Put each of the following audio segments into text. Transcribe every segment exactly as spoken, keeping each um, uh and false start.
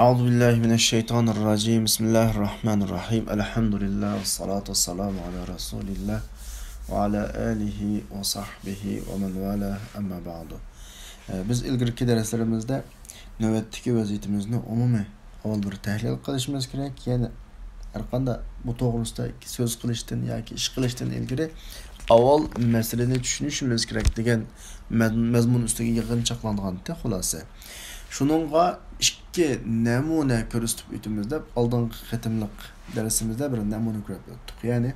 أعوذ بالله من الشيطان الرجيم. بسم الله الرحمن الرحيم. الحمد لله والصلاة والسلام على رسول الله وعلى آله وصحبه ومن والاه. أما بعد. ئە، بىز ئىلگىرىكى دەرسلىرىمىزدە نۆۋەتتىكى ۋەزىيىتىمىزنى ئومۇمىي ئاۋۋال بىر تەھلىل قىلىشىمىز كېرەك. يەنە ھەرقانداق بۇ توغرىسىدا سۆز قىلىشتىن ياكى ئىش قىلىشتىن ئىلگىرى ئاۋۋال مەسىلىنى چۈشىنىشىمىز كېرەك دېگەن مەز-، مەزمۇن ئۈستىگە يىغىنچاقلانغانتى خۇلاسە. شۇنىڭغا ئىككى نەمۇنە كۆرسىتىپ ئۆتىمىز دەپ ئالدىنقى قېتىملىق دەرسىمىزدە بىر نەمۇنە كۆرۈپ ئۆتتۇق. يەنى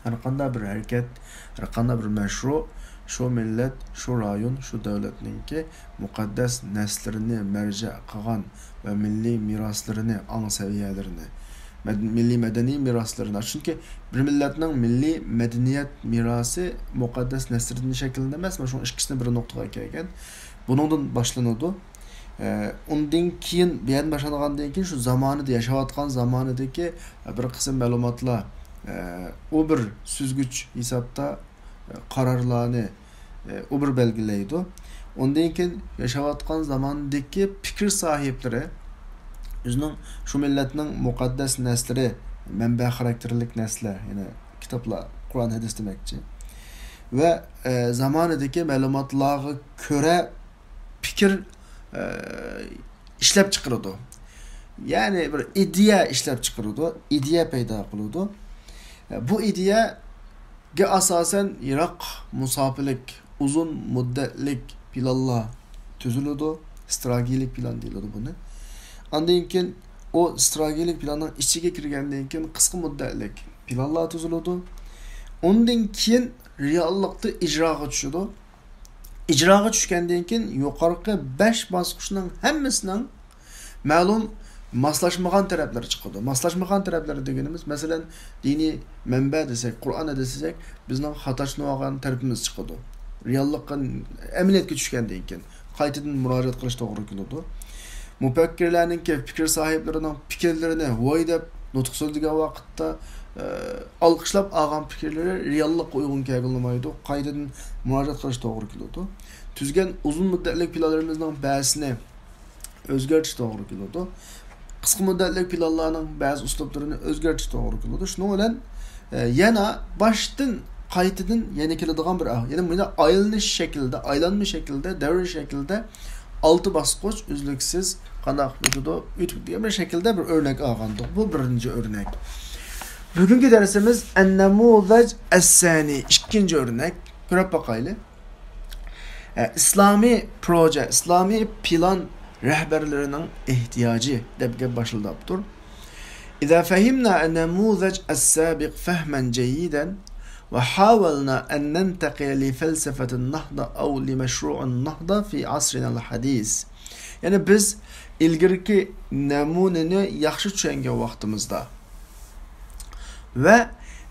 ھەرقانداق بىر ھەرىكەت، ھەرقانداق بىر مەشرۇ شۇ مىللەت، شۇ رايون، شۇ دۆلەتنىڭكى مۇقەددەس نەرسىلىرىنى مەرجە قىلغان ۋە مىللىي مىراسلىرىنى، ئاڭ سەۋىيەلىرىنى، مەد-، مىللىي مەدەنىي مىراسلىرىنى. چۈنكى بىر مىللەتنىڭ مىللىي مەدەنىيەت مىراسى مۇقەددەس نەرسىلىرىدىن شەكىللىنىدۇ ئەمەس، مانا شۇنىڭ ئىككىسىنى بىر نۇقتىغا كەلگەن. بۇنىڭدىن باشلىنىدۇ. ئە، ئۇندىن كېيىن، بۇ يەردىن باشلانغاندىن كېيىن شۇ زامانىدا، ياشاۋاتقان زامانىدىكى بىر قىسىم مەلۇماتلار، ئە، ئۇ بىر سۈزگۈچ ھېسابتا، ئە، قارارلارنى، ئە، ئۇ بىر بەلگىلەيدۇ. ئۇندىن كېيىن ياشاۋاتقان زاماندىكى پىكىر ساھىبلىرى ئۆزىنىڭ شۇ مىللەتنىڭ مۇقەددەس نەرسىلىرى، مەنبە خاراكتېرلىك نەرسىلەر، يەنى كىتابلار، قۇرئان، ھەدىس دېمەكچى. ۋە، ئە، زامانىدىكى مەلۇماتلارغا كۆرە پىكىر، ئە، ئىشلەپ چىقىرىدۇ. يەنى بىر ئىدىيە ئىشلەپ چىقىرىدۇ، ئىدىيە پەيدا قىلىدۇ. ئە، بۇ ئىدىيەگە ئاساسەن يىراق مۇساپىلىك، ئۇزۇن مۇددەتلىك پىلانلار تۈزۈلىدۇ. ئىستراتېگىيەلىك پىلان دېيىلىدۇ بۇنى. ئاندىن كېيىن ئۇ ئىستراتېگىيەلىك پىلاننىڭ ئىچىگە كىرگەندىن كېيىن قىسقا مۇددەتلىك پىلانلار تۈزۈلىدۇ. ئۇندىن كېيىن رېئاللىقتا ئىجراغا چۈشىدۇ. ئىجراغا چۈشكەندىن كېيىن يۇقىرىقى بەش باسقۇچنىڭ ھەممىسىنىڭ مەلۇم ماسلاشمىغان تەرەپلىرى چىقىدۇ. ماسلاشمىغان تەرەپلىرى دېگىنىمىز، مەسىلەن، دىنىي مەنبە دېسەك، قۇرئان دېسەك، بىزنىڭ خاتالاشمىغان تەرىپىمىز چىقىدۇ. رېئاللىققا، ئەمەلىيەتكە چۈشكەندىن كېيىن قايتىدىن مۇراجىئەت قىلىش توغرا كېلىدۇ. مۇپەككىرلەرنىڭكى پىكىر ساھىبلىرىنىڭ پىكىرلىرىنى ۋاي دەپ نۇتۇق سۆزلىگەن ۋاقىتتا، ئە، ئالقىشلاپ ئالغان پىكىرلىرى رېئاللىققا ئۇيغۇن كەلگىلىمەيدۇ، قايتىدىن مۇراجىئەت قىلىش توغرا كېلىدۇ. تۈزگەن ئۇزۇن مۇددەتلىك پىلانلىرىمىزنىڭ بەزىسىنى ئۆزگەرتىش توغرا كېلىدۇ. قىسقا مۇددەتلىك پىلانلارنىڭ بەزى ئۇسلۇبلىرىنى ئۆزگەرتىش توغرا كېلىدۇ. شۇنىڭ بىلەن، ئە، يەنە باشتىن قايتىدىن يەنە كېلىدىغان بىر ئەھۋال. يەنى بۇنى ئايلىنىش شەكلىدە، ئايلانما شەكلىدە، دەۋر شەكلىدە ئالتە باسقۇچ ئۈزلۈكسىز قانداق ئۆتىدۇ، ئۆتۈپ دېگەن بىر شەكىلدە بىر ئۆرنەك ئالغانىدۇق. بۇ بىرىنچى ئۆرنەك. بۈگۈنكى دەرسىمىز ئەننەمۇزەج ئەسسەنى، ئىككىنچى ئۆرنەك. كۆرۈپ باقايلى. ئە، ئىسلامىي پروژە، ئىسلامىي پىلان رەھبەرلىرىنىڭ ئېھتىياجى دەپ گەپ باشلىداپتۇر. إذا فهمنا النموذج السابق فهما جيدا وحاولنا أن ننتقل لفلسفة النهضة أو لمشروع النهضة في عصرنا الحديث. يەنى بىز ئىلگىرىكى نەمۇنىنى ياخشى چۈشەنگەن ۋاقتىمىزدا ۋە،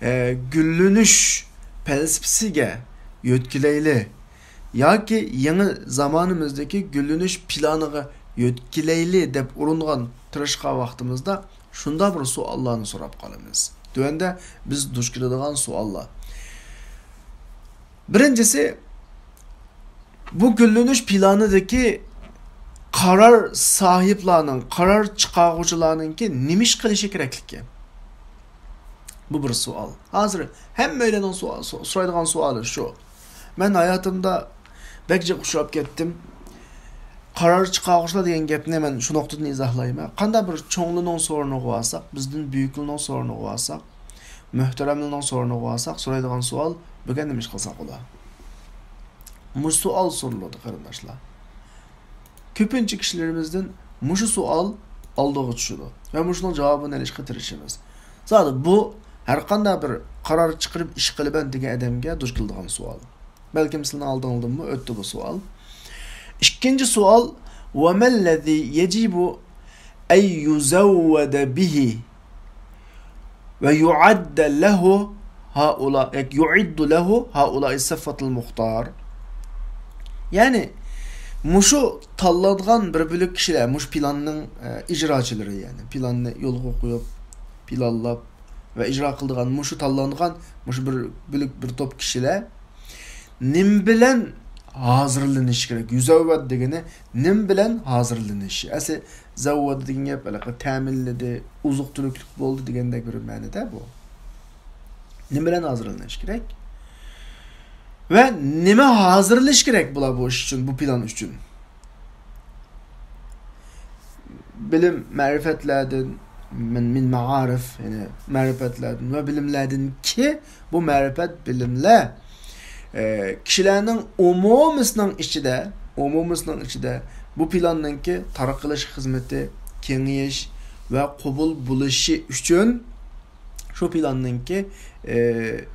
ئە، گۈللىنىش پەلسەپىسىگە يۆتكىلەيلى ياكى يېڭى زامانىمىزدىكى گۈللىنىش پىلانىغا يۆتكىلەيلى دەپ ئۇرۇنغان، تىرىشقان ۋاقتىمىزدا شۇنداق بىر سوئاللارنى سوراپ قالىمىز. تۆۋەندە بىز دۇچ كېلىدىغان سوئاللار. بىرىنچىسى، بۇ گۈللىنىش پىلانىدىكى قارار ساھىبلارنىڭ، قارار چىقارغۇچىلارنىڭكى نېمە ئىش قىلىشى كېرەكلىكى؟ بۇ بىر سوئال. ھازىر ھەممەيلەننىڭ سوئال، سو-، سورايدىغان سوئالى شۇ. مەن ھاياتىمدا بەك جىق ئۇچراپ كەتتىم. قارار چىقارغۇچىلار دېگەن گەپنى مەن شۇ نۇقتىدىن ئىزاھلايمەن. قانداق بىر چوڭلىنىڭ سورۇنىغا بارساق، بىزدىن بۈيۈكلىنىڭ سورۇنىغا بارساق، مۆھتەرەملىنىڭ سورۇنىغا بارساق، سورايدىغان سوئال، بۈگۈن نېمە ئىش قىلساق بولا؟ مۇشۇ سوئال سورىلىدۇ، قېرىنداشلار. كۆپىنچە كىشىلىرىمىزدىن مۇشۇ سوئال ئالدىغا چۈشىدۇ ۋە مۇشۇنىڭ جاۋابىنى ئېلىشقا تىرىشىمىز. زادى بۇ ھەرقانداق بىر قارار چىقىرىپ ئىش قىلىمەن دېگەن ئادەمگە دۇچ كېلىدىغان سوئال. بەلكىم سىلەرنىڭ ئالدىڭلاردىنمۇ ئۆتتى بۇ سوئال. ئىككىنچى سوئال، وما الذي يجب أن يزود به ويعد له هؤلاء، يعد له هؤلاء الصفوة المختار. يەنى مۇشۇ تاللانغان بىر بۆلەك كىشىلەر، مۇشۇ پىلاننىڭ، ئە، ئىجراچىلىرى، يەنى پىلاننى يولغا قويۇپ، پىلانلاپ ۋە ئىجرا قىلىدىغان مۇشۇ تاللانغان مۇشۇ بىر بۆلەك، بىر توپ كىشىلەر نېمە بىلەن ھازىرلىنىش كېرەك. يۇزەۋۋەد دېگىنى نېمە بىلەن ھازىرلىنىش؟ ئەسلى زەۋۋەدە دېگەن گەپ ھېلىقى تەمىنلىدى، ئوزۇق-تۈلۈكلۈك بولدى دېگەندەك بىر مەنىدە بۇ. نېمە بىلەن ھازىرلىنىش كېرەك؟ ۋە نېمە ھازىرلىنىش كېرەك بۇلار بۇ ئىش ئۈچۈن، بۇ پىلان ئۈچۈن؟ بىلىم، مەرىپەتلەردىن، مىن، مىن مائارىف، يەنى مەرىپەتلەردىن ۋە بىلىملەردىنكى، بۇ مەرىپەت، بىلىملەر، ئە، كىشىلەرنىڭ ئومۇمىسىنىڭ ئىچىدە، ئومۇمىسىنىڭ ئىچىدە بۇ پىلاننىڭكى تارقىلىش خىزمىتى، كېڭىيىش ۋە قوبۇل بولۇشى ئۈچۈن شۇ پىلاننىڭكى، ئە،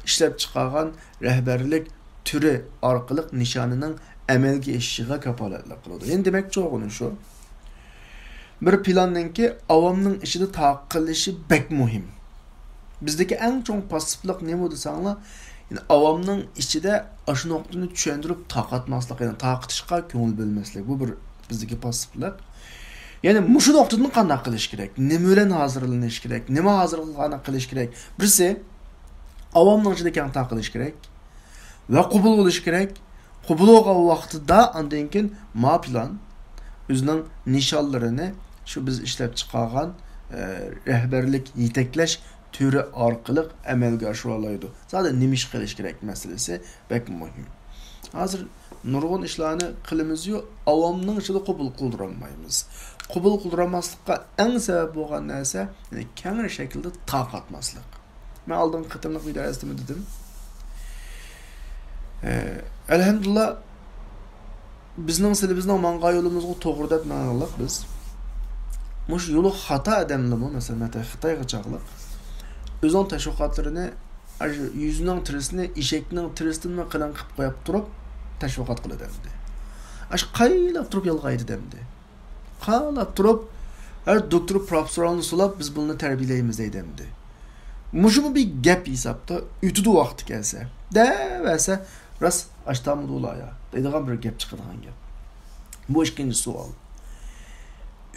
ئىشلەپ چىقارغان رەھبەرلىك تۈرى ئارقىلىق نىشانىنىڭ ئەمەلگە ئېشىشىغا كاپالەتلىك قىلىدۇ. يەنى دېمەكچى بولغىنىم شۇ، بىر پىلاننىڭكى ئاۋامنىڭ ئىچىدە تارقىلىشى بەك مۇھىم. بىزدىكى ئەڭ چوڭ پاسسىپلىق نېمە دېسەڭلار، يەنى ئاۋامنىڭ ئىچىدە ئاشۇ نۇقتىنى چۈشەندۈرۈپ تارقاتماسلىق، يەنى تارقىتىشقا كۆڭۈل بۆلمەسلىك. بۇ بىر بىزدىكى پاسسىپلىق. يەنى مۇشۇ نۇقتىدىن قانداق قىلىش كېرەك؟ نېمە بىلەن ھازىرلىنىش كېرەك؟ نېمە ھازىرلىق قانداق قىلىش كېرەك؟ بىرسى، ئاۋامنىڭ ئىچىدە كەڭ تارقىلىش كېرەك ۋە قوبۇل بولۇش كېرەك. قوبۇل بولغان ۋاقتىدا ئاندىن كېيىن ما پىلان ئۆزىنىڭ نىشانلىرىنى شۇ بىز ئىشلەپ چىقارغان، ئە، رەھبەرلىك، يېتەكلەش تۈرى ئارقىلىق ئەمەلگە ئاشۇرالايدۇ. زادى نېمە ئىش قىلىش كېرەك مەسىلىسى بەك مۇھىم. ھازىر نۇرغۇن ئىشلارنى قىلىمىزيۇ، ئاۋامنىڭ ئىچىدە قوبۇل قىلدۇرالمايمىز. قوبۇل قىلدۇرالماسلىققا ئەڭ سەۋەب بولغان نەرسە، يەنى كەڭرى شەكىلدە تارقاتماسلىق. مەن ئالدىنقى قېتىملىق ۋىدېئو ئەسلىمە دېدىم. ئە، ئەلھەمدۇلىللا، بىزنىڭ سىلى بىزنىڭ ماڭغان يولىمىزغا توغرا دەپ ماڭغانلىق بىز. مۇشۇ يولى خاتا ئادەملىمۇ، مەسىلەن، مەتە خىتايغا چاغلىق ئۆزىنىڭ تەشۋىقاتلىرىنى، ئاشۇ يۈزنىڭ تېرىسىنى ئېشەكنىڭ تېرىسىدىنمۇ قېلىن قىلىپ قويۇپ تۇرۇپ، تەشۋىقات قىلىدۇ ئەمدى. ئاشۇ قايلاپ تۇرۇپ يالغايدى ئەمدى. قالاپ تۇرۇپ، ھەر دوكتور پروفېسسورلارنى سولاپ، بىز بۇنى تەربىيەلەيمىز دەيدۇ ئەمدى. مۇشۇمۇ بىر گەپ ھېسابتا ئۆتىدۇ ۋاقتى كەلسە. دەۋەرسە، راست ئاشتامىدۇ ئۇلار يا دەيدىغان بىر گەپ چىقىدىغان گەپ. بۇ ئىككىنچى سوئال.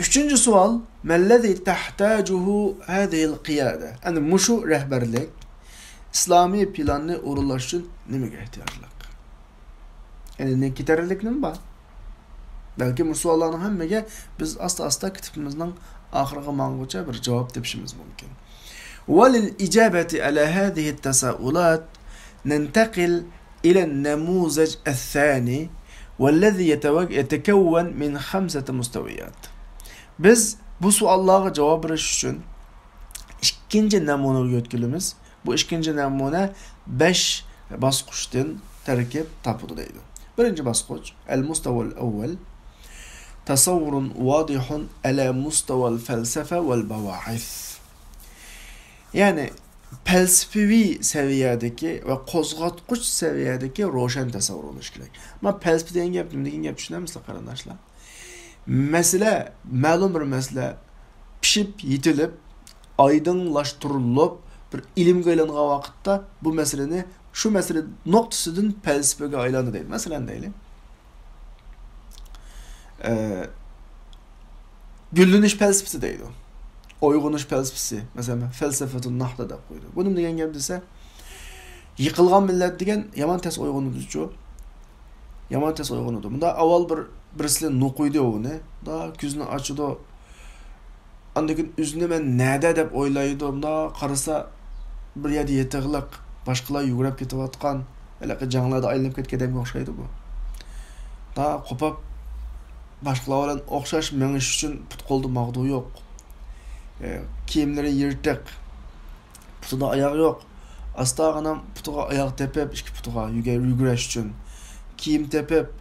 ئۈچىنچى سوئال، مەللەزى تەھتاجۇھۇ ھەزىھىل قىيادە؟ ئەنە مۇشۇ رەھبەرلىك ئىسلامىي پىلاننى ئورۇنلاش ئۈچۈن نېمىگە ئېھتىياجلىق؟ يەنى نېمە كېتەرلىكنىمۇ بار؟ بەلكى مۇشۇ سوئاللارنىڭ ھەممىگە بىز ئاستا-ئاستا كىتابىمىزنىڭ ئاخىرىغا ماڭغۇچە بىر جاۋاب تېپىشىمىز مۇمكىن. وللإجابة على هذه التساؤلات ننتقل إلى النموذج الثاني والذي يتوج-، يتكون من خمسة مستويات. بىز بۇ سوئاللارغا جاۋاب بېرىش ئۈچۈن ئىككىنچى نەمۇنىگە يۆتكىلىمىز. بۇ ئىككىنچى نەمۇنە بەش باسقۇچتىن تەركىب تاپىدۇ دەيدۇ. بىرىنچى باسقۇچ، المستوى الأول، تصور واضح على مستوى الفلسفة والبواحث. يەنى پەلسەپىۋى سەۋىيەدىكى ۋە قوزغاتقۇچ سەۋىيەدىكى روشەن تەسەۋۋۇر بولۇشى كېرەك. مانا پەلسەپە دېگەن گەپ نېمە دېگەن گەپ، چۈشىنەمسىلەر قېرىنداشلار؟ مەسىلە، مەلۇم بىر مەسىلە پىشىپ يېتىلىپ، ئايدىڭلاشتۇرۇلۇپ، بىر ئىلىمگە ئايلانغان ۋاقىتتا بۇ مەسىلىنى، شۇ مەسىلە نۇقتىسىدىن پەلسەپىگە ئايلاندى دەيدۇ. مەسىلەن دەيلى، ئە، گۈللىنىش پەلسەپىسى دەيدۇ. ئويغىنىش پەلسەپىسى، مەسىلەن، فەلسەفەتۇن نەھدە دەپ قويىدۇ. بۇ نېمە دېگەن گەپ دېسە، يىقىلغان مىللەت دېگەن يامان تەس ئويغىنىدۇچۇ. يامان تەس ئويغىنىدۇ. مۇندا ئاۋۋال بىر، بىرسى نوقۇيدۇ ئۇنى. دا كۆزىنى ئاچىدۇ. ئاندىن كېيىن ئۆزىنى مەن نەدە دەپ ئويلايدۇ. مۇندا قارىسا، بىر يەردە يېتىقلىق، باشقىلار يۈگۈرۈپ كېتىۋاتقان، ھېلىقى جەڭلەردە ئايلىنىپ كەتكەن ئادەمگە ئوخشايدۇ بۇ. دا قوپاپ، باشقىلار بىلەن ئوخشاش مېڭىش ئۈچۈن پۇت-قولدا ماغدۇر يوق. ئە، كىيىملىرى يىرتىق. پۇتىدا ئاياغ يوق. ئاستاغىنام پۇتىغا ئاياغ تېپىپ، ئىككى پۇتىغا يۈگە-، يۈگۈرۈش ئۈچۈن، كىيىم تېپىپ،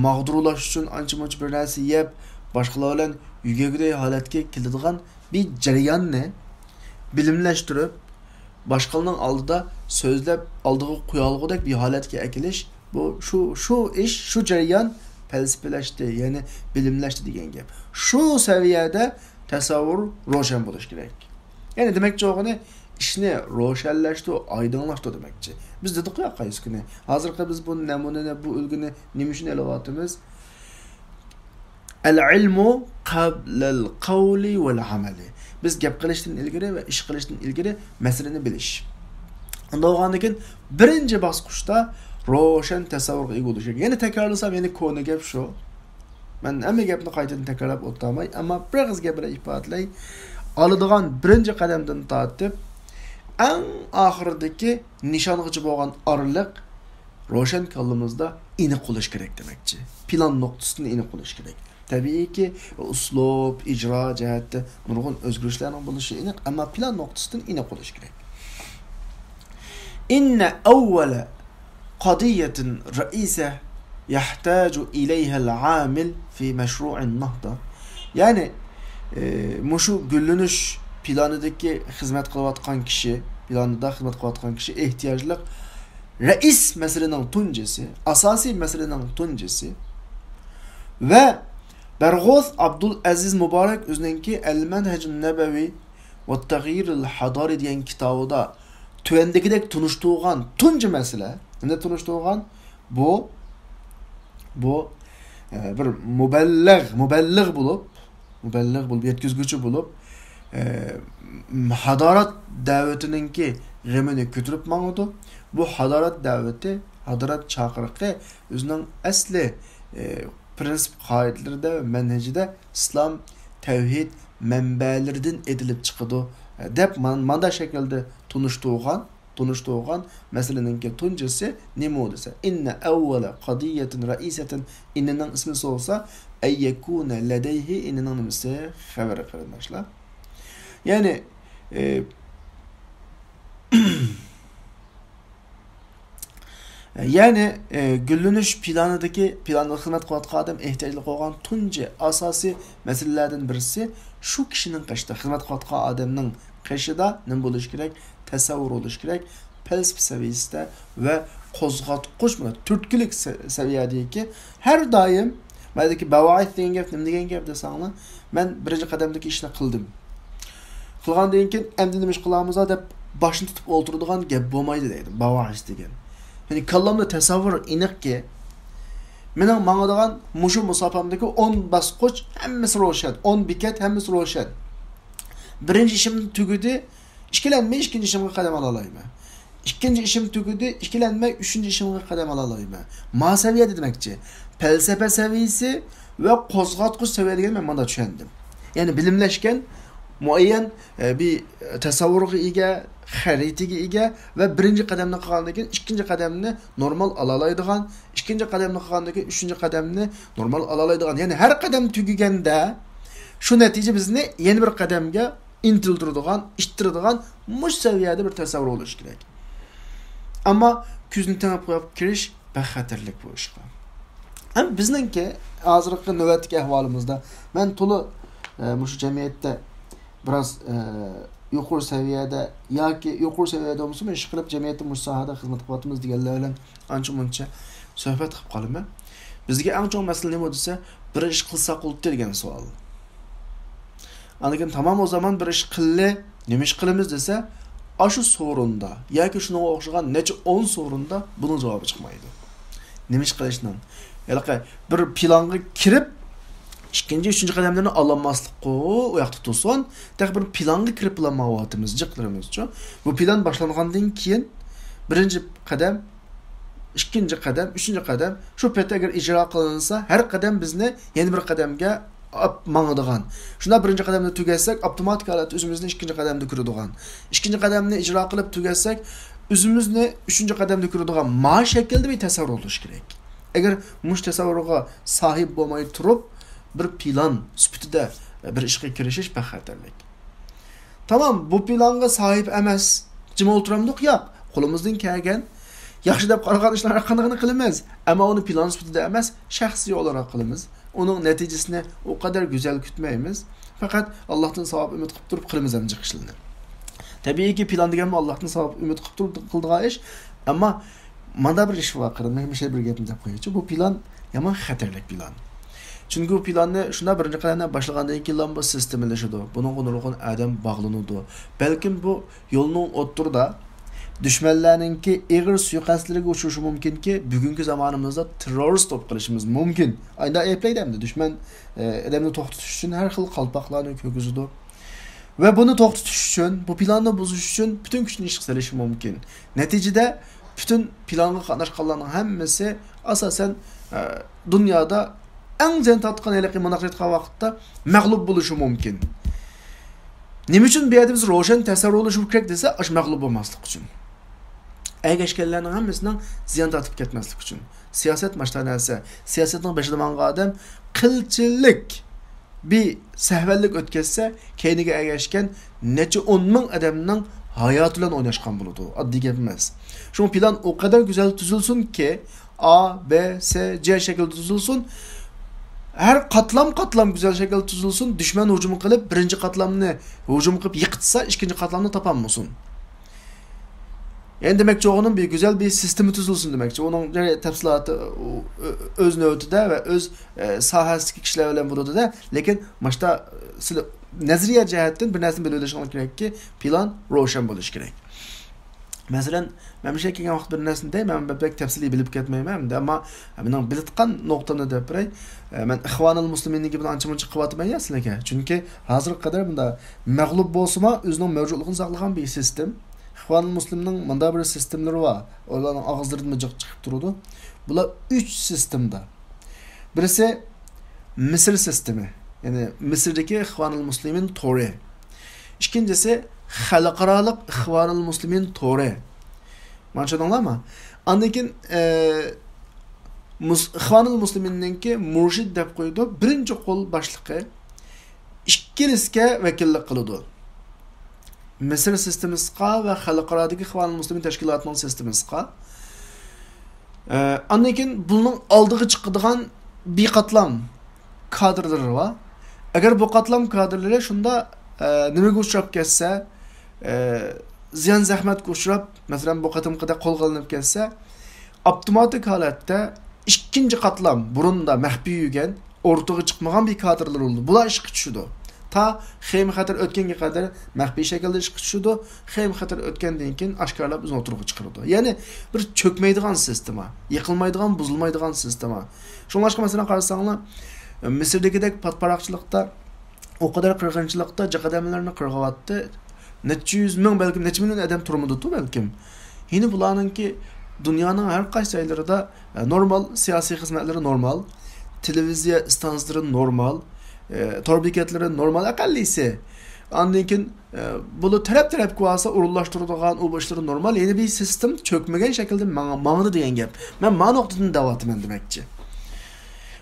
ماغدۇرلاش ئۈچۈن ئانچە-مۇنچە بىر نەرسە يەپ، باشقىلار بىلەن يۈگەكدەي ھالەتكە كېلىدىغان بىر جەرياننى بىلىملەشتۈرۈپ، باشقىلارنىڭ ئالدىدا سۆزلەپ، ئالدىغا قويالىغۇدەك بىر ھالەتكە ئەكېلىش، بۇ، شۇ، شۇ ئىش، شۇ جەريان پەلسەپىلەشتى، يەنى بىلىملەشتى دېگەن گەپ. شۇ سەۋىيەدە تەسەۋۋۇر روشەن بولۇشى كېرەك. يەنى دېمەكچى بولغىنى، ئىشنى روشەنلەشتۇر، ئايدىڭلاشتۇر دېمەكچى. بىز دېدۇققۇ يا قايسى كۈنى. ھازىرقى بىز بۇ نەمۇنىنى، بۇ ئۈلگىنى نېمە ئۈچۈن ئېلىۋاتىمىز؟ العلم قبل القول والعمل. بىز گەپ قىلىشتىن ئىلگىرى ۋە ئىش قىلىشتىن ئىلگىرى مەسىلىنى بىلىش. ئۇنداق بولغاندىن كېيىن بىرىنچى باسقۇچتا روشەن تەسەۋۋۇرغا ئىگە بولۇش كېرەك. يەنە تەكرارلىسام، يەنە كونا گەپ شۇ. مەن ھەممە گەپنى قايتىدىن تەكرارلاپ ئولتۇرماي، ئەمما بىر ئېغىز گەپ بىلەن ئىپادىلەي. ئالىدىغان بىرىنچى قەدەمدىن تارتىپ، ئەڭ ئاخىرىدىكى نىشانغىچە بولغان ئارىلىق روشەن كاللىمىزدا ئېنىق بولۇش كېرەك دېمەكچى. پىلان نۇقتىسىدىن ئېنىق بولۇش كېرەك. تەبىئىيكى، ئۇسلۇب، ئىجرا جەھەتتە نۇرغۇن ئۆزگىرىشلەرنىڭ بولۇشى ئېنىق، ئەمما پىلان نۇقتىسىدىن ئېنىق بولۇش كېرەك. إن أول قضية رئيسة يحتاج إليها العامل في مشروع النهضة. يەنى، ئى، مۇشۇ گۈللىنىش پىلانىدىكى خىزمەت قىلىۋاتقان كىشى، پىلانىدا خىزمەت قىلىۋاتقان كىشى ئېھتىياجلىق رەئىس مەسىلىنىڭ تۇنجىسى، ئاساسىي مەسىلىنىڭ تۇنجىسى ۋە بەرغۇس ئابدۇلئەزىز مۇبارەك ئۆزىنىڭكى المنهج النبوي والتغيير الحضاري دېگەن كىتابىدا تۆۋەندىكىدەك تونۇشتۇرغان تۇنجى مەسىلە، نېمىنى تونۇشتۇرغان؟ بۇ، بۇ، ئە، بىر مۇبەللىغ، مۇبەللىغ بولۇپ، مۇبەللىغ بولۇپ، يەتكۈزگۈچى بولۇپ، ئە، ھادارات دەۋىتىنىڭكى غېمىنى كۆتۈرۈپ ماڭىدۇ. بۇ ھادارات دەۋىتى، ھادارات چاقىرىقى ئۆزىنىڭ ئەسلى، ئە، پرىنسىپ قائىدىلىرىدە ۋە مەنھەجىدە ئىسلام، تەۋھىد مەنبەلىرىدىن ئېتىلىپ چىقىدۇ، دەپ مان-، ماندا شەكىلدە تونۇشتۇرغان، تونۇشتۇرغان مەسىلىنىڭكى تۇنجىسى نېمە دېسە، إن أول قضية رئيسة، ئىننىڭ ئىسمى بولسا، أن يكون لديه، ئىننىڭ نېمىسى؟ خەۋىرى، قېرىنداشلار. يەنى، ئى، يەنى، ئى، گۈللىنىش پىلانىدىكى، پىلاندا خىزمەت قىلىۋاتقان ئادەم ئېھتىياجلىق بولغان تۇنجى ئاساسىي مەسىلىلەردىن بىرسى شۇ كىشىنىڭ قېشىدا، خىزمەت قىلىۋاتقان ئادەمنىڭ قېشىدا نېمە بولۇشى كېرەك؟ تەسەۋۋۇر بولۇشى كېرەك. پەلسەپە سەۋىيىسىدە ۋە قوزغاتقۇچ، مانا، تۈرتكىلىك سە-، سەۋىيەدىكى ھەر دائىم، ماندىكى بەۋائىس دېگەن گەپ نېمە دېگەن گەپ دېسەڭلار، مەن بىرىنچى قەدەمدىكى ئىشنى قىلدىم. قىلغاندىن كېيىن ئەمدى نېمە ئىش قىلامىز دەپ باشنى تۇتۇپ ئولتۇرىدىغان گەپ بولمايدۇ دەيدۇ، باۋايىس دېگەن. يەنى كاللامدا تەسەۋۋۇر ئېنىقكى، مېنىڭ ماڭىدىغان مۇشۇ مۇساپەمدىكى ئون باسقۇچ ھەممىسى روشەن، ئون بېكەت ھەممىسى روشەن. بىرىنچى ئىشىمنى تۈگىدى، ئىككىلەنمەي ئىككىنچى ئىشىمغا قەدەم ئالالايمەن. ئىككىنچى ئىشىم تۈگىدى، ئىككىلەنمەي ئۈچىنچى ئىشىمغا قەدەم ئالالايمەن. ما سەۋىيەدە دېمەكچى. پەلسەپە سەۋىيىسى ۋە قوزغاتقۇچ سەۋىيە دېگەننى مەن ماندا چۈشەندىم. يەنى بىلىملەشكەن، مۇئەييەن، ئە، بىر تەسەۋۋۇرغا ئىگە، خەرىتىگە ئىگە ۋە بىرىنچى قەدەمنى قىلغاندىن كېيىن ئىككىنچى قەدەمنى نورمال ئالالايدىغان، ئىككىنچى قەدەمنى قىلغاندىن كېيىن ئۈچىنچى قەدەمنى نورمال ئالالايدىغان. يەنى ھەر قەدەم تۈگىگەندە شۇ نەتىجە بىزنى يەنە بىر قەدەمگە ئىنتىلدۈرىدىغان، ئىتتىرىدىغان مۇشۇ سەۋىيەدە بىر تەسەۋۋۇر بولۇشى كېرەك. ئەمما كۆزنى تېڭىپ قويۇپ كىرىش بەك خەتەرلىك بۇ ئىشقا. ھەم بىزنىڭكى ھازىرقى نۆۋەتتىكى ئەھۋالىمىزدا مەن تولا، ئە، مۇشۇ جەمئىيەتتە بىراز، ئە، يۇقىرى سەۋىيەدە ياكى يۇقىرى سەۋىيەدە بولمىسىمۇ ئىشقىلىپ جەمئىيەتتە مۇشۇ ساھەدە خىزمەت قىلىۋاتىمىز دېگەنلەر بىلەن ئانچە مۇنچە سۆھبەت قىلىپ قالىمەن. بىزگە ئەڭ چوڭ مەسىلە نېمە دېسە، بىر ئىش قىلساق بولۇپتۇ دېگەن سوئال. ئاندىن كېيىن تامام ئۇ زامان بىر ئىش قىللى، نېمە ئىش قىلىمىز دېسە، ئاشۇ سورۇندا ياكى شۇنىڭغا ئوخشىغان نەچچە ئون سورۇندا بۇنىڭ جاۋابى چىقمايدۇ. نېمە ئىش قىلىشنىڭ؟ ھېلىقى بىر پىلانغا كىرىپ، ئىككىنچى، ئۈچىنچى قەدەملەرنى ئالالماسلىققۇ، ئۇ ياقتا تۇرسۇن. تېخى بىر پىلانغا كىرىپ بولالمايۋاتىمىز، جىقلىرىمىزچۇ. بۇ پىلان باشلانغاندىن كېيىن بىرىنچى قەدەم، ئىككىنچى قەدەم، ئۈچىنچى قەدەم، شۇ پېتى ئەگەر ئىجرا قىلىنسا، ھەر قەدەم بىزنى يەنە بىر قەدەمگە ئاپ ماڭىدىغان. شۇنداق بىرىنچى قەدەمنى تۈگەتسەك، ئاپتوماتىك ھالەتتە ئۆزىمىزنى ئىككىنچى قەدەمدە كۆرىدىغان. ئىككىنچى قەدەمنى ئىجرا قىلىپ تۈگەتسەك، ئۆزىمىزنى ئۈچىنچى قەدەمدە كۆرىدىغان. ما شەكىلدە بىر تەسەۋۋۇر بولۇشى كېرەك. ئەگەر مۇشۇ تەسەۋۋۇرغا ساھىب بولماي تۇرۇپ، بىر پىلان سۈپىتىدە بىر ئىشقا كىرىشىش بەك خەتەرلىك. تامام، بۇ پىلانغا ساھىب ئەمەس. جىم ئولتۇرامدۇق؟ ياق. قولىمىزدىن كەلگەن، ياخشى دەپ قارىغان ئىشلار ھەرقاندىقىنى قىلىمىز. ئەمما ئۇنى پىلان سۈپىتىدە ئەمەس، شەخسىي ئولاراق قىلىمىز. ئۇنىڭ نەتىجىسىنى ئۇ قەدەر گۈزەل كۈتمەيمىز. پەقەت ئاللاھتىن ساۋاب ئۈمىد قىلىپ تۇرۇپ قىلىمىز ھەم جىق ئىشلارنى. تەبىئىيكى، پىلان دېگەنمۇ ئاللاھتىن ساۋاب ئۈمىد قىلىپ تۇرۇپ قىلىدىغان ئىش. ئەمما ماندا بىر ئىش بار، قېرىنداش، مۇشۇ بىر گەپنى دەپ قويايچۇ. بۇ پىلان يامان خەتەرلىك پىلان. چۈنكى بۇ پىلاننى شۇنداق بىرىنچى قەدەمدە باشلىغاندىن كېيىنلا بۇ سىستېمىلىشىدۇ. بۇنىڭغا نۇرغۇن ئادەم باغلىنىدۇ. بەلكىم بۇ يولنىڭ ئوتتۇرىدا دۈشمەنلەرنىڭكى ئېغىر سۇيىقەستلىرىگە ئۇچرىشى مۇمكىنكى، بۈگۈنكى زامانىمىزدا تېررورىست بولۇپ قېلىشىمىز مۇمكىن. ئايدا ئەيىبلەيدۇ ئەمدى دۈشمەن، ئە، ئادەمنى توختىتىش ئۈچۈن ھەر خىل قالپاقلارنى كىيگۈزىدۇ. ۋە بۇنى توختىتىش ئۈچۈن، بۇ پىلاننى بۇزۇش ئۈچۈن پۈتۈن كۈچىنى ئىشقا سېلىشى مۇمكىن. نەتىجىدە پۈتۈن پىلانغا قاتناشقانلارنىڭ ھەممىسى ئاساسەن، ئە، دۇنيادا ئەڭ زىيان تارتقان ھېلىقى مۇنداق ئېيتقان ۋاقىتتا مەغلۇپ بولۇشى مۇمكىن. نېمە ئۈچۈن بۇ يەردە بىز روشەن تەسەۋۋۇر بولۇشىمىز كېرەك دېسە، ئاشۇ مەغلۇپ بولماسلىق ئۈچۈن. ئەگەشكەنلەرنىڭ ھەممىسىنىڭ زىيان تارتىپ كەتمەسلىكى ئۈچۈن. سىياسەت ماشتا نەرسە. سىياسەتنىڭ بېشىدا ماڭغان ئادەم قىلچىلىك بىر سەھۋەنلىك ئۆتكەزسە، كەينىگە ئەگەشكەن نەچچە ئون مىڭ ئادەمنىڭ ھاياتى بىلەن ئويناشقان بولىدۇ. ئاددىي گەپ ئەمەس. شۇڭا پىلان ئۇ قەدەر گۈزەل تۈزۈلسۇنكى، ئا، بې، سې، جې شەكلىدە تۈزۈلسۇن. ھەر قاتلام-قاتلام گۈزەل شەكىلدە تۈزۈلسۇن. دۈشمەن ھۇجۇم قىلىپ، بىرىنچى قاتلامنى ھۇجۇم قىلىپ يىقىتسا، ئىككىنچى قاتلامنى تاپالمىسۇن. يەنى دېمەكچى بولغىنىم، بىر گۈزەل بىر سىستېما تۈزۈلسۇن دېمەكچى. ئۇنىڭ تەپسىلاتى ئۆ-، ئۆ-، ئۆز نۆۋىتىدە ۋە ئۆز، ئە، ساھەسىدىكى كىشىلەر بىلەن بولىدۇ-دە. لېكىن ماشتا سىلى نەزەرىيە جەھەتتىن بىر نەرسىنى بىلىۋېلىشىڭلار كېرەككى، پىلان روشەن بولۇشى كېرەك. مەسىلەن، مەن مۇشۇ كەلگەن ۋاقىت بىر نەرسىنى دەي، مەن بەك تەپسىلىي بىلىپ كەتمەيمەن ئەمدى، ئەمما مېنىڭ بىلىدىغان نۇقتامنى دەپ بېرەي. ئە، مەن ئىخۋانۇل مۇسلىمىننىڭ گېپىنى ئانچە-مۇنچە قىلىۋاتىمەن يا سىلەرگە. چۈنكى ھازىرغا قەدەر مۇندا مەغلۇپ بولسىمۇ، ئۆزىنىڭ مەۋجۇتلۇقىنى ساقلىغان بىر سىستېم. ئىخۋانۇل مۇسلىمنىڭ مۇندا بىر سىستېملىرى بار. ئۇلارنىڭ ئاغزىلىرىدىنمۇ جىق چىقىپ تۇرىدۇ. بۇلار ئۈچ سىستېمدا. بىرسى مىسىر سىستېمى، يەنى مىسىردىكى ئىخۋانۇل مۇسلىمىن تورى. ئىككىنچىسى خەلقئارالىق ئىخۋانۇل مۇسلىمىن تورى. مانا چۈشەندىڭلارمۇ؟ ئاندىن كېيىن، ئە، مۇس-، ئىخۋانۇل مۇسلىمىننىڭكى مۇرشىد دەپ قويىدۇ، بىرىنچى قول باشلىقى. ئىككىلىسىگە ۋەكىللىك قىلىدۇ. مىسىر سىستېمىسىغا ۋە خەلقئارادىكى ئىخۋانۇل مۇسلىمىن تەشكىلاتىنىڭ سىستېمىسىغا. ئە، ئاندىن كېيىن بۇنىڭ ئالدىغا چىقىدىغان بىر قاتلام كادىرلىرى بار. ئەگەر بۇ قاتلام كادىرلىرى شۇندا، ئە، نېمىگە ئۇچراپ كەتسە، ئە، زىيان زەخمەتكە ئۇچراپ، مەسىلەن، بۇ قېتىمقىدەك قولغا ئېلىنىپ كەتسە، ئاپتوماتىك ھالەتتە ئىككىنچى قاتلام، بۇرۇندا مەخپىي يۈرگەن، ئورتىغا چىقمىغان بىر كادىرلار بولىدۇ. بۇلار ئىشقا چۈشىدۇ. تا خېيىم خەتەر ئۆتكەنگە قەدەر مەخپىي شەكىلدە ئىشقا چۈشىدۇ. خېيىم خەتەر ئۆتكەندىن كېيىن ئاشكارىلاپ ئۆزىنى ئوتتۇرىغا چىقىرىدۇ. يەنى بىر چۆكمەيدىغان سىستېما، يىقىلمايدىغان، بۇزۇلمايدىغان سىستېما. شۇڭلاشقا مەسىلەن قارىساڭلار، مىسىردىكىدەك پاتپاراقچىلىقتا، ئۇ قەدەر قىرغىنچىلىقتا جىق ئادەملەرنى قىرغۇۋاتتى. نەچچە يۈز مىڭ، بەلكىم نەچچە مىليون ئادەم تۇرمىدىتۇ بەلكىم. يەنە بۇلارنىڭكى دۇنيانىڭ ھەر قايسى جايلىرىدا، ئە، نورمال سىياسىي خىزمەتلىرى نورمال، تېلېۋىزىيە ئىستانسىلىرى نورمال، ئە، تور بېكەتلىرى نورمال ئەقەللىيسى. ئاندىن كېيىن، ئە، بۇلار تەرەپ-تەرەپكە بارسا ئورۇنلاشتۇرىدىغان ئۇ بۇ ئىشلىرى نورمال. يەنە بىر سىستېم چۆكمىگەن شەكىلدە ماڭ-، ماڭىدۇ دېگەن گەپ. مەن مانا نۇقتىدىن دەۋاتىمەن دېمەكچى.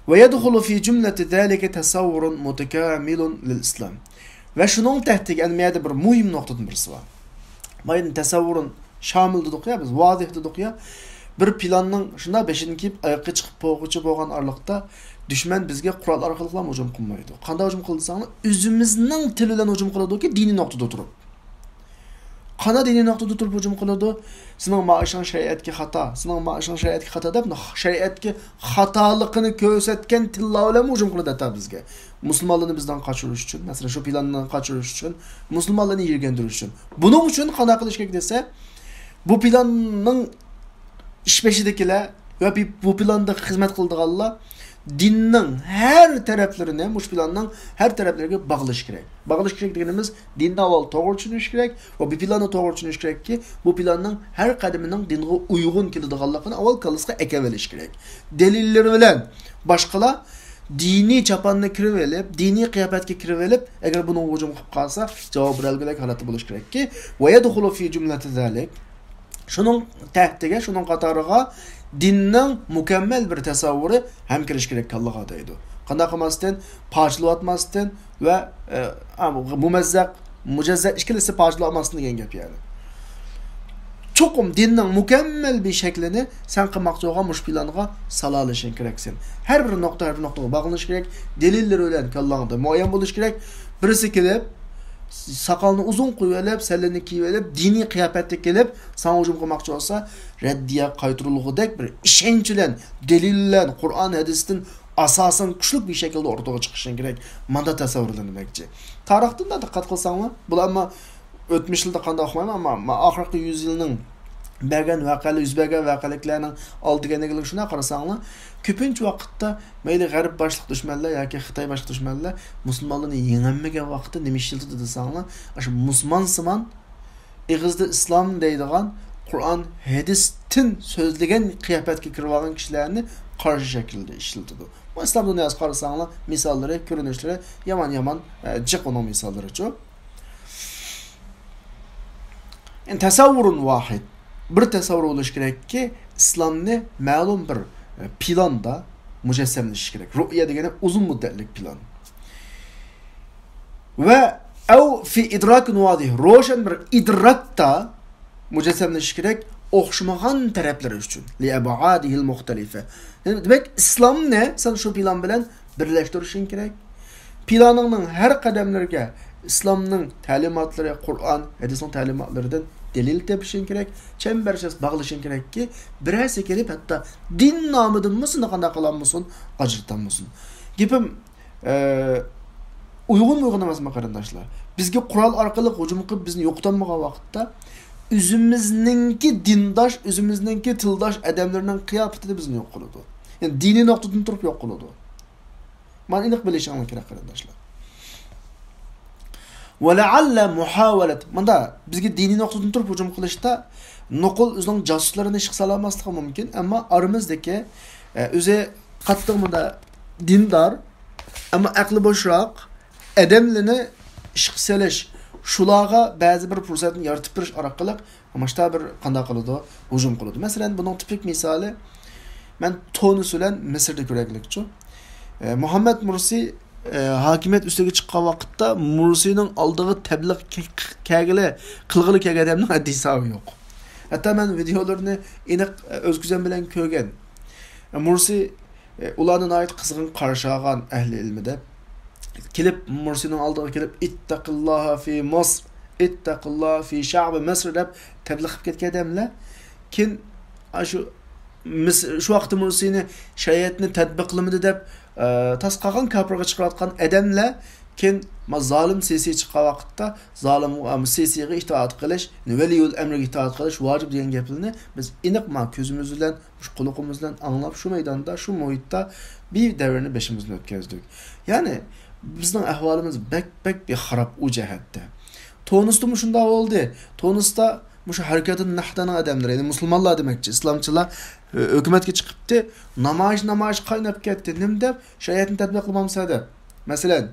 ويدخل في جملة ذلك تصور متكامل للإسلام. ۋە شۇنىڭ تەھتىگە، ئەنە، مۇ يەردە بىر مۇھىم نۇقتىدىن بىرسى بار. بايىدىن تەسەۋۋۇرۇن شامىل دېدۇق يا، بىز ۋازىھ دېدۇق يا. بىر پىلاننىڭ شۇنداق بېشىدىن كىيىپ ئايىققا چىقىپ بولغۇچە بولغان ئارىلىقتا دۈشمەن بىزگە قورال ئارقىلىقلا ھۇجۇم قىلمايدۇ. قانداق ھۇجۇم قىلىدۇ دېسەڭلار، ئۆزىمىزنىڭ تىلى بىلەن ھۇجۇم قىلىدۇكى، دىنىي نۇقتىدا تۇرۇپ. قانداق دىنىي نۇقتىدا تۇرۇپ ھۇجۇم قىلىدۇ؟ سېنىڭ مائاشىڭ شەرىئەتكە خاتا، سېنىڭ مائاشىڭ شەرىئەتكە خاتا دەپ، شەرىئەتكە خاتالىقىنى كۆرسەتكەن تىللار بىلەن ھۇجۇم قىلىدۇ ھەتتا بىزگە. مۇسۇلمانلارنى بىزدىن قاچۇرۇش ئۈچۈن، مەسىلەن، شۇ پىلاندىن قاچۇرۇش ئۈچۈن، مۇسۇلمانلارنى يىرگەندۈرۈش ئۈچۈن. بۇنىڭ ئۈچۈن قانداق قىلىش كېرەك دېسە، بۇ پىلاننىڭ ئىش بېشىدىكىلەر ۋە بى-، بۇ پىلاندا خىزمەت قىلىدىغانلار دىننىڭ ھەر تەرەپلىرىنى، مۇشۇ پىلاننىڭ ھەر تەرەپلىرىگە باغلىشى كېرەك. باغلىشى كېرەك دېگىنىمىز، دىننى ئاۋۋال توغرا چۈشىنىشى كېرەك ۋە بۇ پىلاننى توغرا چۈشىنىشى كېرەككى، بۇ پىلاننىڭ ھەر قەدىمىنىڭ دىنغا ئۇيغۇن كېلىدىغانلىقىنى ئاۋۋال كاللىسىغا ئەكىۋېلىشى كېرەك. دەلىللىرى بىلەن باشقىلار دىنىي چاپاننى كىرىۋېلىپ، دىنىي قىياپەتكە كىرىۋېلىپ، ئەگەر بۇنىڭغا ھۇجۇم قىلىپ قالسا، جاۋاب بېرەلىگۈدەك ھالەتتە بولۇشى كېرەككى، ويدخل في جملة ذلك. شۇنىڭ تەھتىگە، شۇنىڭ قاتارىغا دىننىڭ مۇكەممەل بىر تەسەۋۋۇرى ھەم كىرىشى كېرەك كاللىغا دەيدۇ. قانداق قىلماستىن، پارچىلىۋاتماستىن ۋە، ئە، ئا، مۇمەززەق، مۇجەززە ئىككىلىسى پارچىلىۋاتماستىن دېگەن گەپ يەنى. چوقۇم دىننىڭ مۇكەممەل بىر شەكلىنى سەن قىلماقچى بولغان مۇشۇ پىلانغا سالالىشىڭ كېرەكسەن. ھەر بىر نۇقتا، ھەر بىر نۇقتىغا باغلىنىش كېرەك. دەلىللىرى بىلەن كاللاڭدا مۇئەييەن بولۇش كېرەك. بىرسى كېلىپ، ساقالنى ئۇزۇن قويۇۋېلىپ، سەللىنى كىيىۋېلىپ، دىنىي قىياپەتتە كېلىپ، ساڭا ھۇجۇم قىلماقچى بولسا، رەددىيە قايتۇرۇلغۇدەك بىر ئىشەنچ بىلەن، دەلىل بىلەن، قۇرئان، ھەدىستىن ئاساسەن كۈچلۈك بىر شەكىلدە ئورتىغا چىقىشىڭ كېرەك. ماندا تەسەۋۋۇرلىنىمەكچى. تارىختىن دىققەت قىلساڭلار، بۇلار ئەمما ئۆتمۈشلەردە قانداق ئۇقمايمەن، ئەمما، ئەمما ئاخىرقى يۈز يىلنىڭ بەرگەن ۋەقەلەر، يۈز بەرگەن ۋەقەلىكلەرنىڭ ئالدىغا كەلگەنلىكىنى شۇنداق قارىساڭلار، كۆپىنچە ۋاقىتتا مەيلى غەرب باشلىق دۈشمەنلەر ياكى خىتاي باشلىق دۈشمەنلەر مۇسۇلمانلارنى يېڭەلمىگەن ۋاقىتتا نېمە ئىشلىتىدۇ دېسەڭلار، ئاشۇ مۇسۇلمانسىمان، ئېغىزدا ئىسلام دەيدىغان، قۇرئان، ھەدىستىن سۆزلىگەن قىياپەتكە كىرىۋالغان كىشىلەرنى قارشى شەكىلدە ئىشلىتىدۇ. بۇ ئىسلام دۇنياسى قارىساڭلار، مىساللىرى، كۆرۈنۈشلىرى يامان-يامان، ئە، جىق ئۇنىڭ مىساللىرىچۇ. يەنى تەسەۋۋۇرۇن ۋاھىد. بىر تەسەۋۋۇر بولۇشى كېرەككى، ئىسلامنى مەلۇم بىر، ئە، پىلاندا مۇجەسسەملىشىش كېرەك. رۇئيە دېگەنى ئۇزۇن مۇددەتلىك پىلان. ۋە ئەۋ فى ئىدراكىن ۋادىھ، روشەن بىر ئىدراكتا مۇجەسسەملىشىش كېرەك، ئوخشىمىغان تەرەپلىرى ئۈچۈن. لىئەبئادىھىل مۇختەلىفە. دېمەك، ئىسلامنى سەن شۇ پىلان بىلەن بىرلەشتۈرۈشۈڭ كېرەك. پىلانىڭنىڭ ھەر قەدەملىرىگە ئىسلامنىڭ تەلىماتلىرى، قۇرئان، ھەدىسنىڭ تەلىماتلىرىدىن دەلىل تېپىشىڭ كېرەك، چەمبەرچاس باغلىشىڭ كېرەككى، بىرەرسى كېلىپ ھەتتا دىن نامىدىنمۇ سېنى قانداق قىلالمىسۇن، ئاجرىتالمىسۇن. گېپىم ئە، ئۇيغۇنمۇ ئۇيغۇن ئەمەسمۇ، قېرىنداشلار؟ بىزگە قورال ئارقىلىق ھۇجۇم قىلىپ، بىزنى يوقىتالمىغان ۋاقىتتا، ئۆزىمىزنىڭكى دىنداش، ئۆزىمىزنىڭكى تىلداش ئادەملىرىنىڭ قىياپىتىدە بىزنى يوق قىلىدۇ. يەنى دىنىي نۇقتىدىن تۇرۇپ يوق قىلىدۇ. مانا ئېنىق بىلىشىڭلار كېرەك، قېرىنداشلار. ۋەلەئەللە مۇھاۋەلەت. مۇندا بىزگە دىنىي نۇقتىدىن تۇرۇپ ھۇجۇم قىلىشتا نوقۇل ئۆزىنىڭ جاسۇسلىرىنى ئىشقا سالالماسلىقى مۇمكىن، ئەمما ئارىمىزدىكى، ئە، ئۆزى قاتتىق مۇندا دىندار، ئەمما ئەقلى بوشراق ئادەملىرىنى ئىشقا سېلىش، شۇلارغا بەزى بىر پۇرسەتنى يارىتىپ بېرىش ئارقىلىق ماشتا بىر قانداق قىلىدۇ؟ ھۇجۇم قىلىدۇ. مەسىلەن، بۇنىڭ تىپىك مىسالى، مەن تونس بىلەن مىسىردا كۆرەللىكچۇ. ئە، مۇھەممەد مۇرسى، ئە، ھاكىمىيەت ئۈستىگە چىققان ۋاقىتتا مۇرسىنىڭ ئالدىغا تەبلىغ كە-، كەلگىلى، قىلغىلى كەلگەن ئادەمنىڭ ھەددى ھېسابى يوق. ھەتتا مەن ۋىدېئولىرىنى ئېنىق، ئە، ئۆز كۆزۈم بىلەن كۆرگەن. ئە، مۇرسى ئۇلارنى ناھايىتى قىزغىن قارشى ئالغان ئەھلى ئىلمى دەپ. كېلىپ، مۇرسىنىڭ ئالدىغا كېلىپ، «ئىتتەقىللاھا فى مىسر، ئىتتەقىللاھا فى شەئبى مىسر» دەپ تەبلىغ قىلىپ كەتكەن ئادەملەر. كېيىن، ئاشۇ مىس-، شۇ ۋاقىتتا مۇرسىنى شەرىئەتنى تەتبىقلىمىدى دەپ، ئە، تاس قالغان كاپىرغا چىقىرىۋاتقان ئادەملەر كېيىن، ما، زالىم سىسى چىققان ۋاقىتتا زالىم، ئە، سىسىغا ئىتائەت قىلىش، ۋەلىيۇل ئەمرىگە ئىتائەت قىلىش ۋاجىپ دېگەن گەپلەرنى بىز ئېنىق، ما، كۆزىمىز بىلەن، مۇشۇ قۇلىقىمىز بىلەن ئاڭلاپ، شۇ مەيداندا، شۇ مۇھىتتا بىر دەۋرنى بېشىمىزدىن ئۆتكۈزدۇق. يەنى بىزنىڭ ئەھۋالىمىز بەك، بەك بىر خاراب ئۇ جەھەتتە. تونۇستىمۇ شۇنداق بولدى. تونۇستا مۇشۇ ھەرىكاتۇن نەھدانىڭ ئادەملىرى، يەنى مۇسۇلمانلار دېمەكچى، ئىسلامچىلار، ئۆ-، ھۆكۈمەتكە چىقىپتى. نامايىش، نامايىش قايناپ كەتتى. نېمە دەپ؟ شەرىئەتنى تەتبىقلىمامسىلەر دەپ. مەسىلەن،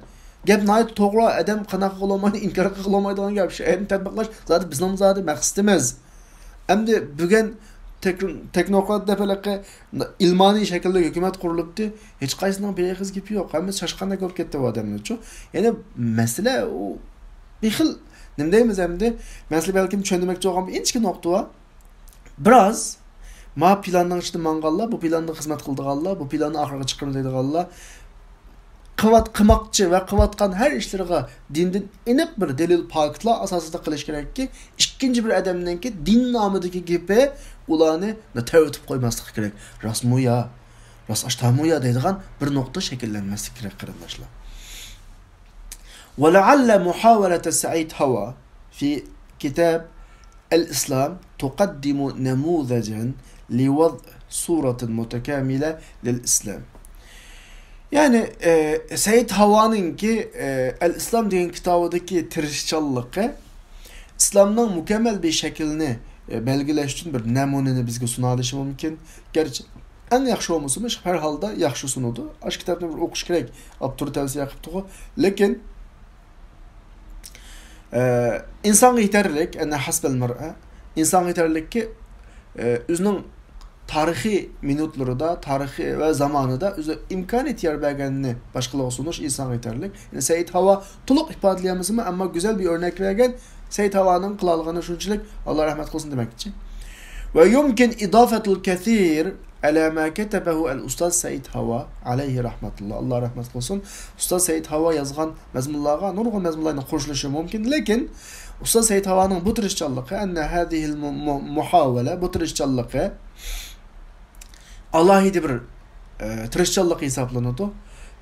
گەپ ناھايىتى توغرا، ئادەم قانداق قىلغىلى بولمايدۇ، ئىنكار قىلغىلى بولمايدىغان گەپ. شەرىئەتنى تەتبىقلاش زادى بىزنىڭ زادى مەقسىتىمىز. ئەمدى بۈگۈن تېك-، تېكنوكرات دەپ ھېلىقى ئىلمانىي شەكىلدە ھۆكۈمەت قۇرۇلۇپتۇ. ھېچقايسىنىڭ بىر ئېغىز گېپى يوق. ھەممىسى شاشقاندەك بولۇپ كەتتى بۇ ئادەملەرچۇ. يەنى مەسىلە ئۇ بىر خىل، نېمە دەيمىز ئەمدى؟ مەسىلە بەلكىم چۈشەندۈرمەكچى بولغان بىر ئىنچىكە نۇقتا بار. بىراز ما پىلاننىڭ ئىچىدە ماڭغانلار، بۇ پىلاننى خىزمەت قىلىدىغانلار، بۇ پىلاننى ئاخىرىغا چىقىرىمىز دەيدىغانلار، قىلىۋات-، قىلماقچى ۋە قىلىۋاتقان ھەر ئىشلىرىغا دىندىن ئېنىق بىر دەلىل، پاكىتلار ئاساسىدا قىلىش كېرەككى، ئىككىنچى بىر ئادەمنىڭكى دىن نامىدىكى گېپى ئۇلارنى تەۋرىتىپ قويماسلىقى كېرەك. راستمۇ يا؟ راست ئاشتامۇ يا دەيدىغان بىر نۇقتا شەكىللەنمەسلىكى كېرەك، قېرىنداشلار. ولعل محاولة سعيد هاوا في كتاب الإسلام تقدم نموذجا لوضع صورة متكاملة للإسلام. يەنى، ئە، سەئىد ھاۋانىڭكى، ئە، ئەل ئىسلام دېگەن كىتابىدىكى تىرىشچانلىقى ئىسلامنىڭ مۇكەممەل بىر شەكلىنى، ئە، بەلگىلەش ئۈچۈن بىر نەمۇنىنى بىزگە سۇنالىشى مۇمكىن. گەرچە ئەڭ ياخشى بولمىسىمۇ، ھەر ھالدا ياخشى سۇنىدۇ. ئاشۇ كىتابنى بىر ئوقۇش كېرەك، ئاپتورى تەۋسىيە قىپتىغۇ. لېكىن، ئە، ئىنسانغا يېتەرلىك، ئەنە ھەسبەل مەرئە، ئىنسانغا يېتەرلىككى، ئە، ئۆزىنىڭ تارىخىي مىنۇتلىرىدا، تارىخىي ۋە زامانىدا ئۆزى ئىمكانىيەت يار بەرگەننى باشقىلارغا سۇنۇش ئىنسانغا يېتەرلىك. يەنى سەئىد ھاۋا تولۇق ئىپادىلىيەلمىسىمۇ، ئەمما گۈزەل بىر ئۆرنەك بەرگەن. سەئىد ھاۋانىڭ قىلالىغىنى شۇنچىلىك، ئاللا رەھمەت قىلسۇن دېمەكچى. ويمكن إضافة الكثير على ما كتبه الأستاذ سعيد هاوا عليه رحمة الله. ئاللا رەھمەت قىلسۇن. ئۇستاز سەئىد ھاۋا يازغان مەزمۇنلارغا نۇرغۇن مەزمۇنلارنى قوشۇلۇشى مۇمكىن، لېكىن ئۇستاز سەئىد ھاۋانىڭ بۇ تىرىشچانلىقى، أن هذه المحاولة، بۇ تىرىشچانلىقى ئالاھىدە بىر، ئە، تىرىشچانلىق ھېسابلىنىدۇ.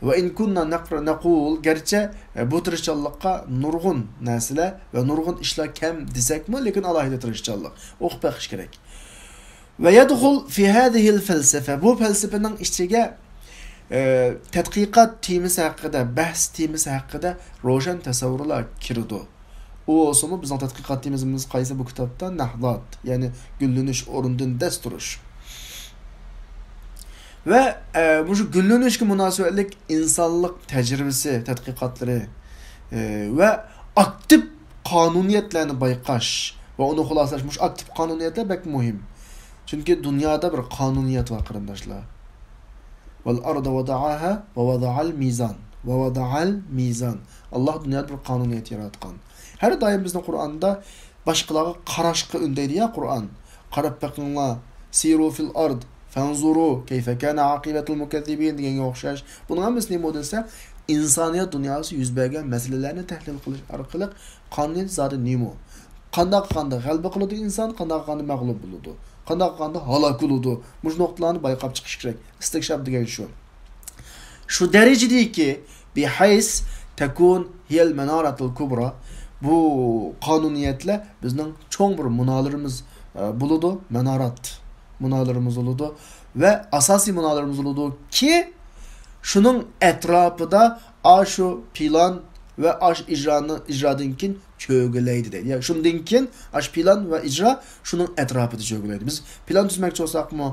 وإن كنا نقر-، نقول، گەرچە، ئە، بۇ تىرىشچانلىققا نۇرغۇن نەرسىلەر ۋە نۇرغۇن ئىشلار كەم دېسەكمۇ، لېكىن ئالاھىدە تىرىشچانلىق. ئوقۇپ بېقىش كېرەك. ويدخل في هذه الفلسفة، بۇ پەلسەپىنىڭ ئىچىگە، ئە، تەتقىقات تېمىسى ھەققىدە، بەھس تېمىسى ھەققىدە روشەن تەسەۋۋۇرلار كىرىدۇ. ئۇ بولسىمۇ بىزنىڭ تەتقىقات تېمىمىز قايسى بۇ كىتابتا؟ نەھلات، يەنى گۈللىنىش، ئورنىدىن دەس تۇرۇش. ۋە، ئە، مۇشۇ گۈللىنىشكە مۇناسىۋەتلىك ئىنسانلىق تەجرىبىسى تەتقىقاتلىرى، ئە، ۋە ئاكتىپ قانۇنىيەتلەرنى بايقاش ۋە ئۇنى خۇلاسىلەش، مۇشۇ ئاكتىپ قانۇنىيەتلەر بەك مۇھىم. چۈنكى دۇنيادا بىر قانۇنىيەت بار، قېرىنداشلار. ۋەل ئەرزە ۋەدەئەھا ۋە ۋەدەئەل مىزان. ۋە ۋەدەئەل مىزان. ئاللاھ دۇنيادا بىر قانۇنىيەت ياراتقان. ھەر دائىم بىزنى قۇرئاندا باشقىلارغا قاراشقا ئۈندەيدۇ يا قۇرئان. قاراپ بېقىڭلار. سىرۇ فىل ئەرز فەنزۇرۇ كەيفە كانە ئاقىبەتۇل مۇكەززىبىن دېگەنگە ئوخشاش. بۇنىڭ ھەممىسى نېمە دېسە، ئىنسانىيەت دۇنياسى يۈز بەرگەن مەسىلىلەرنى تەھلىل قىلىش ئارقىلىق قانۇنىيەت زادى نېمە؟ قانداق قىلغاندا غەلىبە قىلىدۇ ئىنسان، قانداق قىلغاندا مەغلۇپ بولىدۇ، قانداق قىلغاندا ھالاك بولىدۇ؟ مۇشۇ نۇقتىلارنى بايقاپ چىقىش كېرەك. ئىستىكشاپ دېگەن شۇ. شۇ دەرىجىدىكى، بىھەيس تەكۇن ھىيەل مەنارەتۇل كۇبرا، بۇ قانۇنىيەتلەر بىزنىڭ چوڭ بىر مۇنارىمىز، ئە، بولىدۇ، مەنارات مۇنارىمىز بولىدۇ ۋە ئاساسىي مۇنارىمىز بولىدۇكى، شۇنىڭ ئەتراپىدا ئاشۇ پىلان ۋە ئاشۇ ئىجرانى، ئىجرادىن كېيىن چۆگىلەيدۇ دەيدۇ. يا شۇندىن كېيىن ئاشۇ پىلان ۋە ئىجرا شۇنىڭ ئەتراپىدا چۆگىلەيدۇ. بىز پىلان تۈزمەكچى بولساقمۇ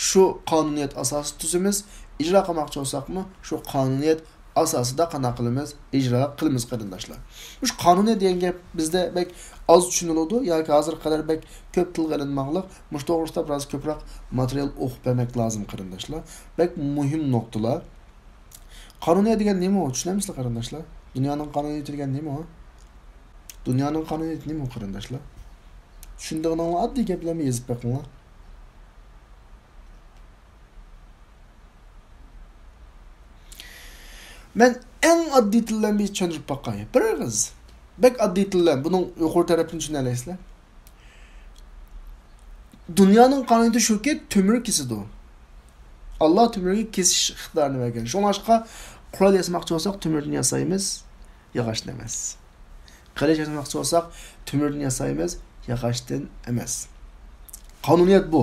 شۇ قانۇنىيەت ئاساسىدا تۈزىمىز، ئىجرا قىلماقچى بولساقمۇ شۇ قانۇنىيەت ئاساسىدا قانداق قىلىمىز؟ ئىجرا قىلىمىز، قېرىنداشلار. مۇشۇ قانۇنىيەت دېگەن گەپ بىزدە بەك ئاز چۈشىنىلىدۇ ياكى ھازىرغا قەدەر بەك كۆپ تىلغا ئېلىنماقلىق. مۇشۇ توغرىسىدا بىراز كۆپرەك ماتېرىيال ئوقۇپ بەرمەك لازىم، قېرىنداشلار. بەك مۇھىم نۇقتىلار. قانۇنىيەت دېگەن نېمە ئۇ؟ چۈشىنەمسىلەر، قېرىنداشلار؟ دۇنيانىڭ قانۇنىيىتى دېگەن نېمە ئۇ؟ دۇنيانىڭ قانۇنىيىتى نېمە ئۇ، قېرىنداشلار؟ چۈشىنىدىغىنىڭلار ئاددىي گەپ بىلەن يېزىپ بېقىڭلار. مەن ئەڭ ئاددىي تىل بىلەن بىر چۈشەندۈرۈپ باقاي. بىر ئېغىز. بەك ئاددىي تىل بىلەن. بۇنىڭ يۇقىرى تەرىپىنى چۈشىنەلەيسىلەر. دۇنيانىڭ قانۇنىيىتى شۇكى، تۆمۈر كېسىدۇ. ئاللا تۆمۈرگە كېسىش ئىقتىدارىنى بەرگەن. شۇڭلاشقا قورال ياسىماقچى بولساق، تۆمۈردىن ياسايمىز، ياغاچتىن ئەمەس. قىلىچ ياسىماقچى بولساق، تۆمۈردىن ياسايمىز، ياغاچتىن ئەمەس. قانۇنىيەت بۇ.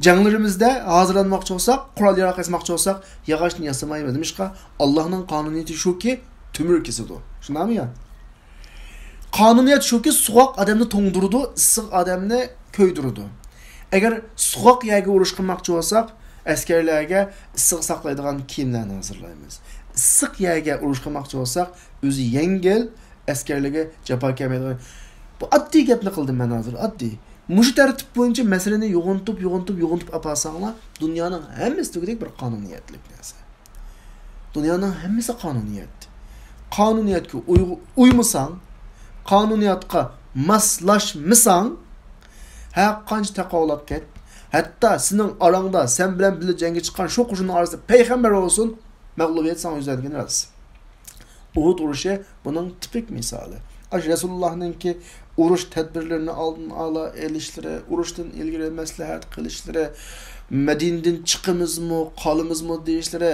جەڭلىرىمىزدە ھازىرلانماقچى بولساق، قورال ياراغ ياسىماقچى بولساق، ياغاچتىن ياسىمايمىز. نېمىشقا؟ ئاللانىڭ قانۇنىيىتى شۇكى، تۆمۈر كېسىدۇ. شۇنداقمۇ يا؟ قانۇنىيەت شۇكى، سوغۇق ئادەمنى توڭدۇرىدۇ، ئىسسىق ئادەمنى كۆيدۈرىدۇ. ئەگەر سوغۇق يەرگە ئۇرۇش قىلماقچى بولساق، ئەسكەرلەرگە ئىسسىق ساقلايدىغان كىيىملەرنى ھازىرلايمىز. ئىسسىق يەرگە ئۇرۇش قىلماقچى بولساق، ئۆزى يەڭگىل، ئەسكەرلەرگە جاپا كەلمەيدىغان. بۇ ئاددىي گەپنى قىلدىم مەن ھازىر، ئاددىي. مۇشۇ تەرتىپ بويىچە مەسىلىنى يوغىنىتىپ، يوغىنىتىپ، يوغىنىتىپ ئاپارساڭلار، دۇنيانىڭ ھەممىسى دېگۈدەك بىر قانۇنىيەتلىك نەرسە. دۇنيانىڭ ھەممىسى قانۇنىيەت. قانۇنىيەتكە ئۇي-، ئۇيمىساڭ، قانۇنىيەتقە ماسلاشمىساڭ، ھەر قانچە تاقاۋلاپ كەت، ھەتتا سېنىڭ ئاراڭدا سەن بىلەن بىللە جەڭگە چىققان شۇ قوشۇننىڭ ئارىسىدا پەيغەمبەر بولسۇن، مەغلۇبىيەت ساڭا يۈزلەنگىنى راست. ئۇھۇد ئۇرۇشى بۇنىڭ تىپىك مىسالى. ئاشۇ رەسۇلۇللاھنىڭكى ئۇرۇش تەدبىرلىرىنى ئالدىن ئالا ئېلىشلىرى، ئۇرۇشتىن ئىلگىرى مەسلىھەت قىلىشلىرى، مەدىنىدىن چىقىمىزمۇ، قالىمىزمۇ دېيىشلىرى،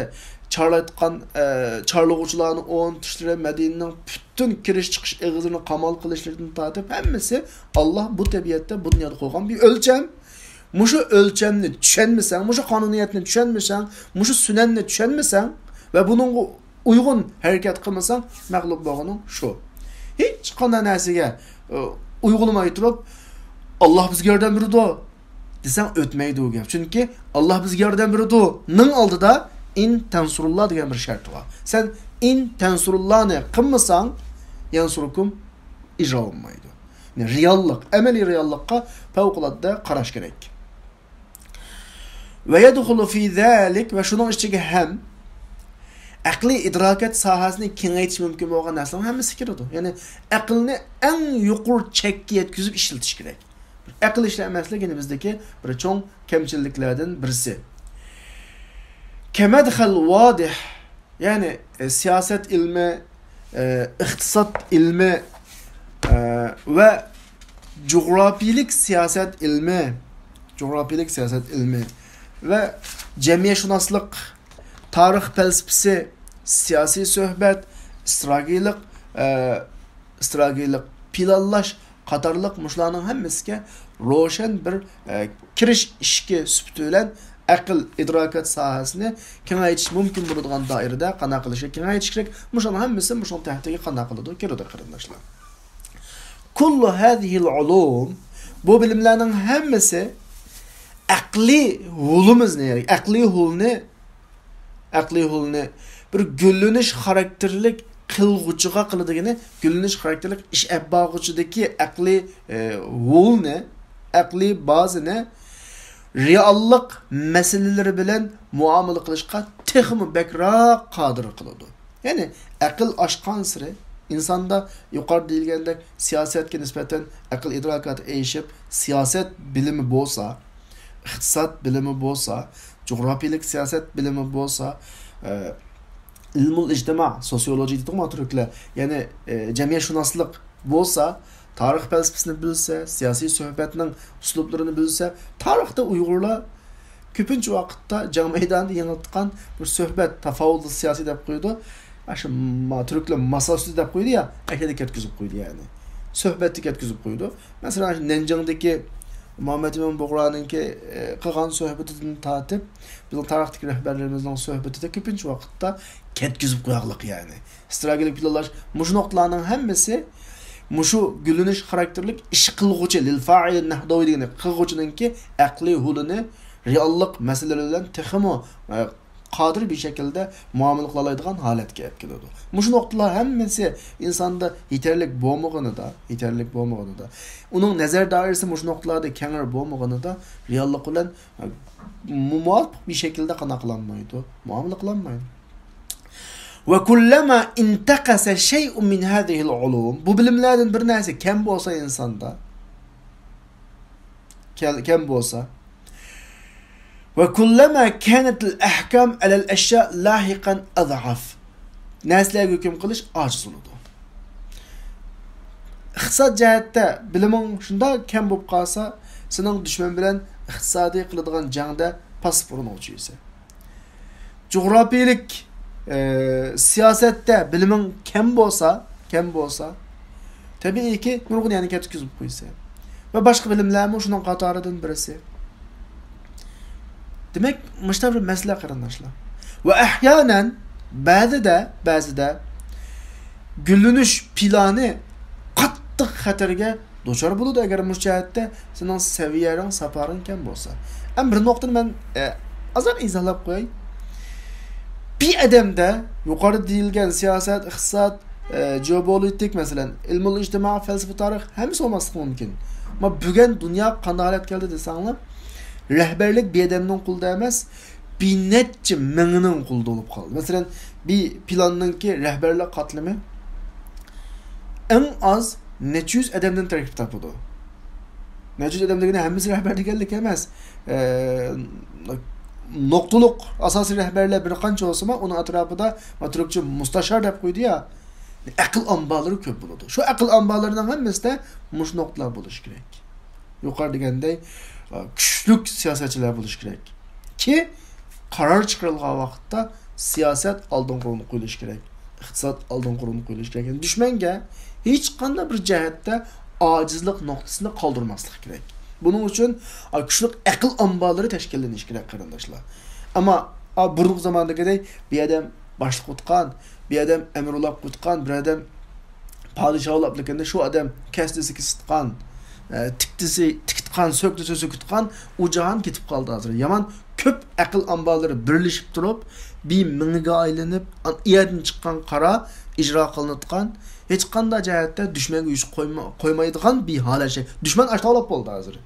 چارلايدىغان، ئە، چارلىغۇچىلارنى ئورنىتىشلىرى، مەدىنىنىڭ پۈتۈن كىرىش چىقىش ئېغىزلىرىنى قامال قىلىشلىرىدىن تارتىپ ھەممىسى ئاللا بۇ تەبىئەتتە، بۇ دۇنيادا قويغان بىر ئۆلچەم. مۇشۇ ئۆلچەمنى چۈشەنمىسەڭ، مۇشۇ قانۇنىيەتنى چۈشەنمىسەڭ، مۇشۇ سۈنەننى چۈشەنمىسەڭ ۋە بۇنىڭغا ئۇيغۇن ھەرىكەت قىلمىساڭ، مەغلۇپ بولغىنىڭ شۇ. ھېچقانداق نەرسىگە، ئۇ، ئۇيغۇنلىماي تۇرۇپ، «ئاللا بىزگە ياردەم بېرىدۇ» دېسەڭ، ئۆتمەيدۇ گەپ. چۈنكى «ئاللا بىزگە ياردەم بېرىدۇ»نىڭ ئالدىدا «ئىن تەنسۇرۇللا» دېگەن بىر شەرت بار. سەن «ئىن تەنسۇرۇللا»نى قىلمىساڭ، «يەنسۇركۇم»، ئىجرا بولمايدۇ. يەنى رېئاللىق، ئەمەلىي رېئاللىققا پەۋقۇلئاددە قاراش كېرەك. ۋە يەدخۇلۇ فى زالىك، ۋە شۇنىڭ ئىچىگە ھەم ئەقلىي ئىدراكەت ساھەسىنى كېڭەيتىش مۇمكىن بولغان نەرسىلەرنىڭ ھەممىسى كىرىدۇ. يەنى ئەقىلنى ئەڭ يۇقىرى چەككە يەتكۈزۈپ ئىشلىتىش كېرەك. ئەقىل ئىشلەتمەسلىك يەنە بىزدىكى بىر چوڭ كەمچىلىكلەردىن بىرسى. كەمەدخەل ۋادىھ، يەنى، ئە، سىياسەت ئىلمى، ئە، ئىقتىساد ئىلمى، ئە، ۋە جۇغراپىيىلىك سىياسەت ئىلمى، جۇغراپىيىلىك سىياسەت ئىلمى ۋە جەمئىيەتشۇناسلىق، تارىخ پەلسەپىسى، سىياسىي سۆھبەت، ئىستراتېگىيىلىق، ئە، ئىستراتېگىيىلىق پىلانلاش قاتارلىق مۇشۇلارنىڭ ھەممىسىگە روشەن بىر، ئە، كىرىش ئىشىكى سۈپىتى بىلەن ئەقىل، ئىدراكات ساھەسىنى كېڭەيتىش مۇمكىن بولىدىغان دائىرىدە قانداق قىلىشقا كېڭەيتىش كېرەك؟ مۇشۇلارنىڭ ھەممىسى مۇشۇنىڭ تەھتىگە قانداق قىلىدۇ؟ كىرىدۇ، قېرىنداشلار. كل هذه العلوم، بۇ بىلىملەرنىڭ ھەممىسى ئەقلىي ھولىمىزنى، يەنى ئەقلىي ھولنى، ئەقلىي ھولنى بىر گۈللىنىش خاراكتېرلىك قىلغۇچىغا قىلىدىغىنى، گۈللىنىش خاراكتېرلىك ئىش ئېلىپ بارغۇچىدىكى ئەقلىي، ئە، ھولنى، ئەقلىي بازىنى رېئاللىق مەسىلىلىرى بىلەن مۇئامىلە قىلىشقا تېخىمۇ بەكرەك قادىر قىلىدۇ. يەنى ئەقىل ئاشقانسېرى ئىنساندا يۇقىرىدا دېيىلگەندەك سىياسەتكە نىسبەتەن ئەقىل ئىدراكاتى ئېشىپ، سىياسەت بىلىمى بولسا، ئىقتىساد بىلىمى بولسا، جۇغراپىيىلىك سىياسەت بىلىمى بولسا، ئە، ئىلمۇل ئىجتىما، سوسىيولوگىيە دېدۇق تۈركلەر، يەنى، ئە، جەمئىيەتشۇناسلىق بولسا، تارىخ پەلسەپىسىنى بىلسە، سىياسىي سۆھبەتنىڭ ئۇسلۇبلىرىنى بىلسە، تارىختا ئۇيغۇرلار كۆپىنچە ۋاقىتتا جەڭ مەيدانىدا يېڭىلتقان بىر سۆھبەت، تافاۋۇل سىياسىي دەپ قويىدۇ. ئاشۇ ما-، تۈركلەر ماسا ئۈستى دەپ قويىدۇ يا، ئەشەدە كەتكۈزۈپ قويىدۇ يەنى. سۆھبەتتە كەتكۈزۈپ قويىدۇ. مەسىلەن، ئاشۇ نەنجىڭدىكى مۇھەممەد ئىمام بۇغرانىڭكى، ئە، قىلغان سۆھبىتىدىن تارتىپ، بىزنىڭ تارىختىكى رەھبەرلىرىمىزنىڭ سۆھبىتىدە كۆپىنچە ۋاقىتتا كەتكۈزۈپ قويغانلىق يەنى. ئىستراتېگىيەلىك پىلانلاش، مۇشۇ نۇقتىلارنىڭ ھەممىسى مۇشۇ گۈللىنىش خاراكتېرلىك ئىش قىلغۇچى، لىل فائىل نەھدەۋى دېگىنى قىلغۇچىنىڭكى ئەقلىي ھولىنى رېئاللىق مەسىلىلەر بىلەن تېخىمۇ، ئە، قادىر بىر شەكىلدە مۇئامىلە قىلالايدىغان ھالەتكە ئېلىپ كېلىدۇ. مۇشۇ نۇقتىلار ھەممىسى ئىنساندا يېتەرلىك بولمىغىنىدا، يېتەرلىك بولمىغىنىدا، ئۇنىڭ نەزەر دائىرىسى مۇشۇ نۇقتىلاردا كەڭرى بولمىغىنىدا، رېئاللىق بىلەن، ئە، مۇۋاپىق بىر شەكىلدە قانداق قىلالمايدۇ، مۇئامىلە قىلالمايدۇ. وكلما انتقص شيء من هذه العلوم، بۇ بىلىملەردىن بىر نەرسە كەم بولسا ئىنساندا، كەل-، كەم بولسا. وكلما كانت الأحكام على الأشياء لاحقا أضعف. نەرسىلەرگە ھۆكۈم قىلىش ئاجىز بولىدۇ. ئىقتىساد جەھەتتە بىلىمىڭ شۇنداق كەم بولۇپ قالسا، سېنىڭ دۈشمەن بىلەن ئىقتىسادىي قىلىدىغان جەڭدە پاسسىپ ئورۇنغا چۈشىسەن. جۇغراپىيىلىك، ئە، سىياسەتتە بىلىمىڭ كەم بولسا، كەم بولسا، تەبىئىيكى، نۇرغۇن يەرنى كەتكۈزۈپ قويىسەن. ۋە باشقا بىلىملەرمۇ شۇنىڭ قاتارىدىن بىرسى. دېمەك، مۇشۇنداق بىر مەسىلە، قېرىنداشلار. ۋە ئەھيانەن، بەزىدە، بەزىدە گۈللىنىش پىلانى قاتتىق خەتەرگە دۇچار بولىدۇ، ئەگەر مۇشۇ جەھەتتە سېنىڭ سەۋىيەڭ، ساپارىڭ كەم بولسا. ئەمما بىر نۇقتىنى مەن، ئە، ئازراق ئىزاھلاپ قوياي. بىر ئادەمدە، يۇقىرىدا دېيىلگەن سىياسەت، ئىقتىساد، ئە، جېئوپولىتىك، مەسىلەن، ئىلمۇل ئىجتىما، فەلسەپە، تارىخ، ھەممىسى بولماسلىقى مۇمكىن. ئەمما بۈگۈن دۇنيا قانداق ھالەتكە كەلدى دېسەڭلار، رەھبەرلىك بىر ئادەمنىڭ قولىدا ئەمەس، بىر نەچچە مىڭنىڭ قولىدا بولۇپ قالدى. مەسىلەن، بىر پىلاننىڭكى رەھبەرلىك قاتلىمى ئەڭ ئاز نەچچە يۈز ئادەمدىن تەركىب تاپىدۇ. نەچچە يۈز ئادەم دېگىنى ھەممىسى رەھبەر دېگەنلىك ئەمەس. ئە، نۇقتىلىق ئاساسىي رەھبەرلەر بىر قانچە بولسىمۇ، ئۇنىڭ ئەتراپىدا ما تۈركچە مۇستەشار دەپ قويدى يا، ئەقىل ئامبارلىرى كۆپ بولىدۇ. شۇ ئەقىل ئامبارلىرىنىڭ ھەممىسىدە مۇشۇ نۇقتىلار بولۇشى كېرەك. يۇقىرى دېگەندەك، ئە، كۈچلۈك سىياسەتچىلەر بولۇشى كېرەك. كى، قارار چىقىرىلغان ۋاقىتتا سىياسەت ئالدىنقى ئورۇنغا قويۇلۇشى كېرەك. ئىقتىساد ئالدىنقى ئورۇنغا قويۇلۇشى كېرەك. يەنى دۈشمەنگە ھېچقانداق بىر جەھەتتە ئاجىزلىق نۇقتىسىنى قالدۇرماسلىق كېرەك. بۇنىڭ ئۈچۈن، ئا، كۈچلۈك ئەقىل ئامبارلىرى تەشكىللىنىشى كېرەك، قېرىنداشلار. ئەمما، ئا، بۇرۇنقى زاماندىكىدەك بىر ئادەم باشلىق تۇتقان، بىر ئادەم ئەمىر ئۇلاپ تۇتقان، بىر ئادەم پادىشاھ ئۇلاپ، لېكىن شۇ ئادەم كەستىسى كېسىتقان، ئە، تىكتىسى تىكىتقان، سۆكتىسى سۆكۈتقان، ئۇ جاھان كېتىپ قالدى ھازىر. يامان كۆپ ئەقىل ئامبارلىرى بىرلىشىپ تۇرۇپ، بىر مېڭىگە ئايلىنىپ، ئان-، ئۇ يەردىن چىققان قارار ئىجرا قىلىنىدىغان، ھېچقانداق جەھەتتە دۈشمەنگە يۈز قويما-، قويمايدىغان بىر ھالەت شەي. دۈشمەن ئاشتاۋلاپ بولدى ھازىر.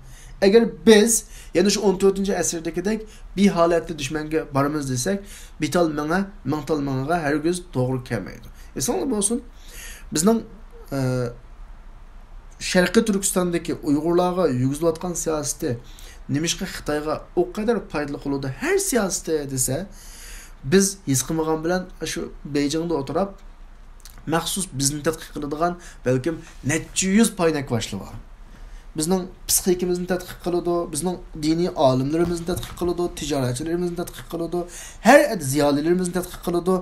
ئەگەر بىز يەنە شۇ ئون تۆتىنچى ئەسىردىكىدەك بىر ھالەتتە دۈشمەنگە بارىمىز دېسەك، بىر تال مېڭە، مىڭ تال مېڭىگە ھەرگىز توغرا كەلمەيدۇ. ئېسىڭلار بولسۇن، بىزنىڭ، ئە، شەرقىي تۈركىستاندىكى ئۇيغۇرلارغا يۈرگۈزۈلۈۋاتقان سىياسىتى نېمىشقا خىتايغا ئۇ قەدەر پايدىلىق بولىدۇ؟ ھەر سىياسىتى دېسە، بىز ھېس قىلمىغان بىلەن شۇ بېيجىڭدا ئولتۇراپ، مەخسۇس بىزنى تەتقىق قىلىدىغان بەلكىم نەچچە يۈز پاينەك باشلىۋا. بىزنىڭ پسىخىكىمىزنى تەتقىق قىلىدۇ، بىزنىڭ دىنىي ئالىملىرىمىزنى تەتقىق قىلىدۇ، تىجارەتچىلىرىمىزنى تەتقىق قىلىدۇ، ھەر زىيالىيلىرىمىزنى تەتقىق قىلىدۇ،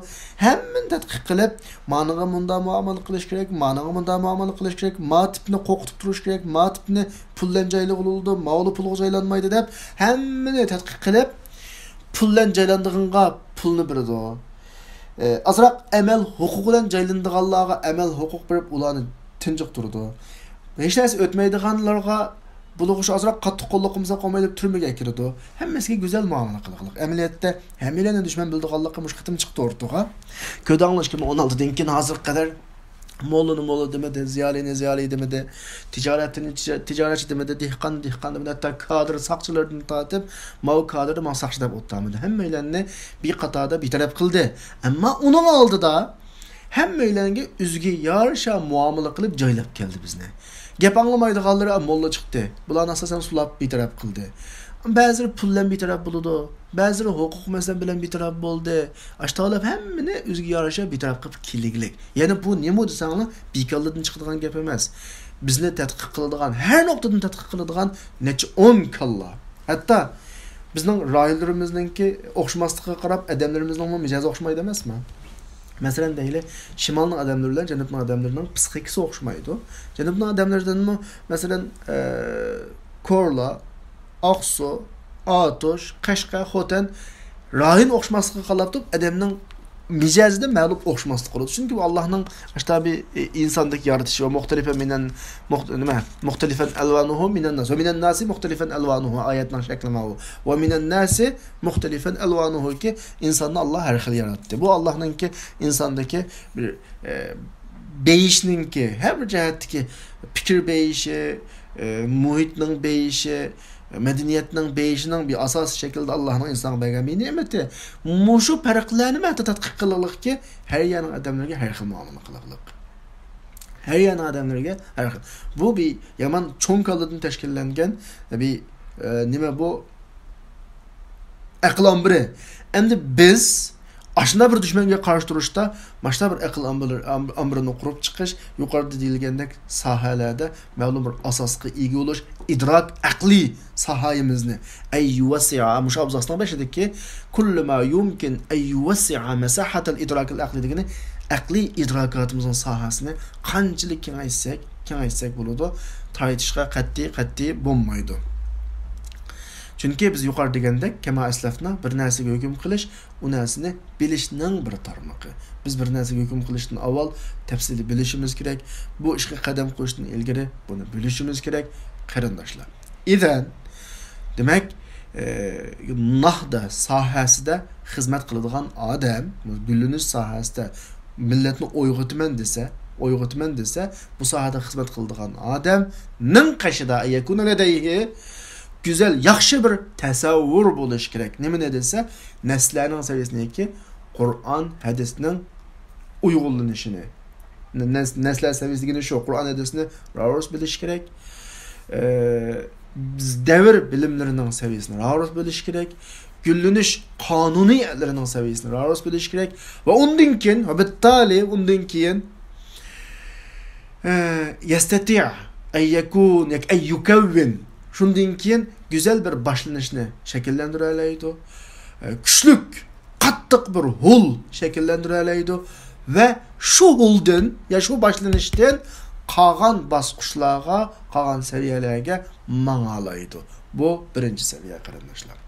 ھەممىنى تەتقىق قىلىپ، مانىڭغا مۇنداق مۇئامىلە قىلىش كېرەك، مانىڭغا مۇنداق مۇئامىلە قىلىش كېرەك، ما تىپنى قورقۇتۇپ تۇرۇش كېرەك، ما تىپنى پۇل بىلەن جايلىغىلى بولىدۇ، ماۋۇلا پۇلغا جايلانمايدۇ دەپ، ھەممىنى تەتقىق قىلىپ، پۇل بىلەن جايلانىدىغانغا پۇلنى بېرىدۇ. ئازراق ئەمەل ھوقۇقى بىلەن جايلىنىدىغانلارغا ئەمەل ھوقۇق بېرىپ، ئۇلارنى تىنجىقتۇرىدۇ. ھېچ نەرسە ئۆتمەيدىغانلارغا بۇلىغۇچ ئازراق قاتتىق قوللۇق قىلمىساق بولمايدۇ دەپ تۈرمىگە ئەكىرىدۇ. ھەممىسىگە گۈزەل مۇئامىلە قىلغىلىق. ئەمەلىيەتتە ھەممەيلەننى دۈشمەن بىلىدىغانلىقى مۇشۇ قېتىم چىقتى ئوتتۇرىغا. كۆردۈڭلار ئىككى مىڭ ئون ئالتىدىن كېيىن ھازىرغا قەدەر موللىنى موللا دېمىدى، زىيالىينى زىيالىي دېمىدى، تىجارەتچىنى تىجا-، تىجارەتچى دېمىدى، دېھقان دېھقان دېمىدى، ھەتتا كادىر ساقچىلىرىدىن تارتىپ ماۋۇ كادىرنى ماڭا ساقچى دەپ ئولتۇرمىدى. ھەممەيلەننى بىر قاتاردا بىتەرەپ قىلدى. ئەمما ئۇنىڭ ئالدىدا ھەممەيلەنگە ئۆزىگە يارىشا مۇئامىلە قىلىپ جايلاپ كەلدى بىزنى. گەپ ئاڭلىمايدىغانلىرى موللا چىقتى. بۇلارنى ئاساسەن سولاپ بىتەرەپ قىلدى. بەزىلىرى پۇل بىلەن بىتەرەپ بولىدۇ. بەزىلىرى ھوقۇق مەسىلە بىلەن بىتەرەپ بولدى. ئاشتالاپ ھەممىنى ئۆزىگە يارىشا بىتەرەپ قىلىپ كېلىگلىك. يەنى بۇ نېمە دېسەڭلار، بىكاللىدىن چىقىدىغان گەپ ئەمەس. بىزنى تەتقىق قىلىدىغان، ھەر نۇقتىدىن تەتقىق قىلىدىغان نەچچە ئون كاللا. ھەتتا بىزنىڭ رايونلىرىمىزنىڭكى ئوخشىماسلىقىغا قاراپ، ئادەملىرىمىزنىڭمۇ مىجەزى ئوخشىمايدۇ ئەمەسمۇ؟ مەسىلەن، دەيلى، شىمالنىڭ ئادەملىرى بىلەن جەنۇبنىڭ ئادەملىرىنىڭ پسىخىكىسى ئوخشىمايدۇ. جەنۇبنىڭ ئادەملىرىدىنمۇ، مەسىلەن، ئە، كورلا، ئاقسۇ، ئاتۇش، قەشقەر، خوتەن رايون ئوخشىماسلىقىغا قاراپ تۇرۇپ، ئادەمنىڭ مىجەزىدە مەلۇم ئوخشىماسلىق بولىدۇ. چۈنكى بۇ ئاللاھنىڭ ئاشتابى ئىنساندىكى يارىتىشى ۋە مۇختەلىفەن مىنەن، مۇخت-، نېمە؟ مۇختەلىفەن ئەلۋانۇھۇ مىنەن ناس. ۋە مىنەن ناسى مۇختەلىفەن ئەلۋانۇھۇ ئايەتنىڭ شەكلى ماۋۇ. ۋە مىنەن ناسى مۇختەلىفەن ئەلۋانۇھۇكى ئىنساننى ئاللا ھەر خىل ياراتتى. بۇ ئاللاھنىڭكى ئىنساندىكى بىر، ئە، بېيىشنىڭكى، ھەر بىر جەھەتتىكى پىكىر بېيىشى، ئە، مۇھىتنىڭ بېيىشى، مەدەنىيەتنىڭ بېيىشىنىڭ بىر ئاساسىي شەكىلدە ئاللاھنىڭ ئىنسانغا بەرگەن بىر نېمىتى. مۇشۇ پەرقلەرنى ھەتتا تەتقىق قىلىغلىقكى، ھەر يەرنىڭ ئادەملىرىگە ھەر خىل مۇئامىلە قىلىغلىق. ھەر يەرنىڭ ئادەملىرىگە ھەر خىل. بۇ بىر يامان چوڭ كاللىدىن تەشكىللەنگەن بىر، ئە، نېمە بۇ؟ ئەقىل ئامبىرى. ئەمدى بىز ئاشۇنداق بىر دۈشمەنگە قارشى تۇرۇشتا ماشۇنداق بىر ئەقىل ئامبىرى، ئام-، ئامبىرىنى قۇرۇپ چىقىش، يۇقىرىدا دېيىلگەندەك ساھەلەردە مەلۇم بىر ئاساسقا ئىگە بولۇش، ئىدراك، ئەقلىي ساھايىمىزنى، ئەي يۇۋەسسىئا، مۇشۇ ئابزاسنىڭ بېشىدىكى، كۇللۇ ما يۇمكىن ئەي يۇۋەسسىئا مەساھەتەل ئىدراكىل ئەقلىي دېگىنى، ئەقلىي ئىدراكاتىمىزنىڭ ساھەسىنى قانچىلىك كېڭەيتسەك، كېڭەيتسەك بولىدۇ، تايىتىشقا قەتئىي، قەتئىي بولمايدۇ. چۈنكى بىز يۇقىرىدا دېگەندەك، كەما ئەسلەفنا، بىر نەرسىگە ھۆكۈم قىلىش، ئۇ نەرسىنى بىلىشنىڭ بىر تارمىقى. بىز بىر نەرسىگە ھۆكۈم قىلىشتىن ئاۋۋال تەپسىلىي بىلىشىمىز كېرەك. بۇ ئىشقا قەدەم قويۇشتىن ئىلگىرى بۇنى بىلىشىمىز كېرەك، قېرىنداشلار. ئىزەن، دېمەك، ئە، ناھدا ساھەسىدە خىزمەت قىلىدىغان ئادەم، گۈللىنىش ساھەسىدە مىللەتنى ئويغىتىمەن دېسە، ئويغىتىمەن دېسە، بۇ ساھەدە خىزمەت قىلىدىغان ئادەمنىڭ قېشىدا يەكۇنۇ لەدەيھى گۈزەل، ياخشى بىر تەسەۋۋۇر بولۇشى كېرەك. نېمىنى دېسە، نەسلەرنىڭ سەۋىيەسىنىڭكى قۇرئان، ھەدىسنىڭ ئۇيغۇنلىنىشىنى. نەس-، نەسلەر سەۋىيەسى دېگىنى شۇ، قۇرئان، ھەدىسنى راۋۇرۇس بىلىشى كېرەك. ئە، دەۋر بىلىملىرىنىڭ سەۋىيەسىنى راۋۇرۇس بىلىشى كېرەك. گۈللىنىش قانۇنىيەتلىرىنىڭ سەۋىيەسىنى راۋۇرۇس بىلىشى كېرەك. ۋە ئۇندىن كېيىن، ۋە بىتتالى ئۇندىن كېيىن، ئە، يەستەتىئ، ئەن يەكۇن، ياكى ئەن يۇكەۋۋىن. شۇندىن كېيىن گۈزەل بىر باشلىنىشنى شەكىللەندۈرەلەيدۇ. ئە، كۈچلۈك، قاتتىق بىر ھۇل شەكىللەندۈرەلەيدۇ. ۋە شۇ ھۇلدىن، يا شۇ باشلىنىشتىن قالغان باسقۇچلارغا، قالغان سەۋىيەلەرگە ماڭالايدۇ. بۇ بىرىنچى سەۋىيە، قېرىنداشلار.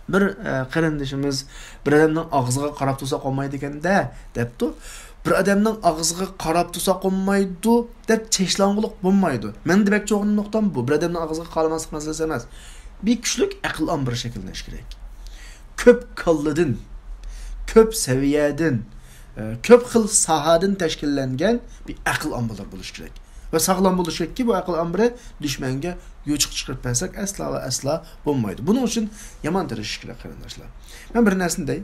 بىر، ئە، قېرىندىشىمىز، بىر ئادەمنىڭ ئاغزىغا قاراپ تۇرساق بولمايدىكەن-دە، دەپتۇ. بىر ئادەمنىڭ ئاغزىغا قاراپ تۇرساق بولمايدۇ دەپ چەشلاڭغۇلۇق بولمايدۇ. مەن دېمەكچى بولغان نۇقتام بۇ. بىر ئادەمنىڭ ئاغزىغا قارىماسلىق مەسىلىسى ئەمەس. بىر كۈچلۈك ئەقىل ئامبىرى شەكىللىنىشى كېرەك. كۆپ كاللىدىن، كۆپ سەۋىيەدىن، ئە، كۆپ خىل ساھەدىن تەشكىللەنگەن بىر ئەقىل ئامبىرى بولۇشى كېرەك. ۋە ساغلام بولۇشى كېرەككى، بۇ ئەقىل ئامبىرى دۈشمەنگە يوچۇق چىقىرىپ بەرسەك، ئەسلا ۋە ئەسلا بولمايدۇ. بۇنىڭ ئۈچۈن يامان تىرىشىش كېرەك، قېرىنداشلار. مەن بىر نەرسىنى دەي.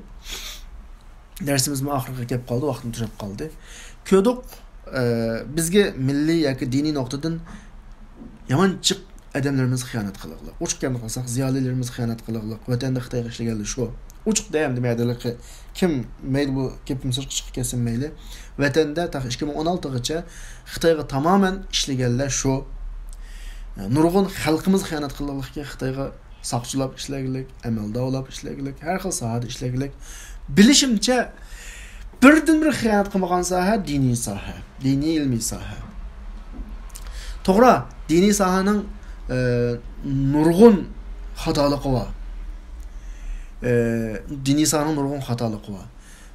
دەرسىمىزمۇ ئاخىرىغا كەپ قالدى، ۋاقتىم تۈگەپ قالدى. كۆردۇق، ئە، بىزگە مىللىي ياكى دىنىي نۇقتىدىن يامان جىق ئادەملىرىمىز خىيانەت قىلىغلىق. ئوچۇق گەپنى قىلساق، زىيالىيلىرىمىز خىيانەت قىلىغلىق. ۋەتەندە خىتايغا ئىشلىگەنلەر شۇ. ئوچۇق دەيمەن، دېمەيدىلىكى. كىم، مەيلى بۇ گېپىم سىرتقا چىقىپ كەتسۇن مەيلى. ۋەتەندە تېخى ئىككى مىڭ ئون ئالتىغىچە خىتايغا تامامەن ئىشلىگەنلەر شۇ. نۇرغۇن خەلقىمىز خىيانەت قىلغانلىقى خىتايغا ساقچىلاپ ئىشلەگلىك، ئەمەلدارلاپ ئىشلەگلىك، ھەر خىل ساھەدە ئىشلەگلىك. بىلىشىمچە، بىردىنبىر خىيانەت قىلمىغان ساھە دىنىي ساھە، دىنىي ئىلمىي ساھە. توغرا، دىنىي ساھەنىڭ، ئە، نۇرغۇن خاتالىقى بار. ئە، دىنىي ساھەنىڭ نۇرغۇن خاتالىقى بار.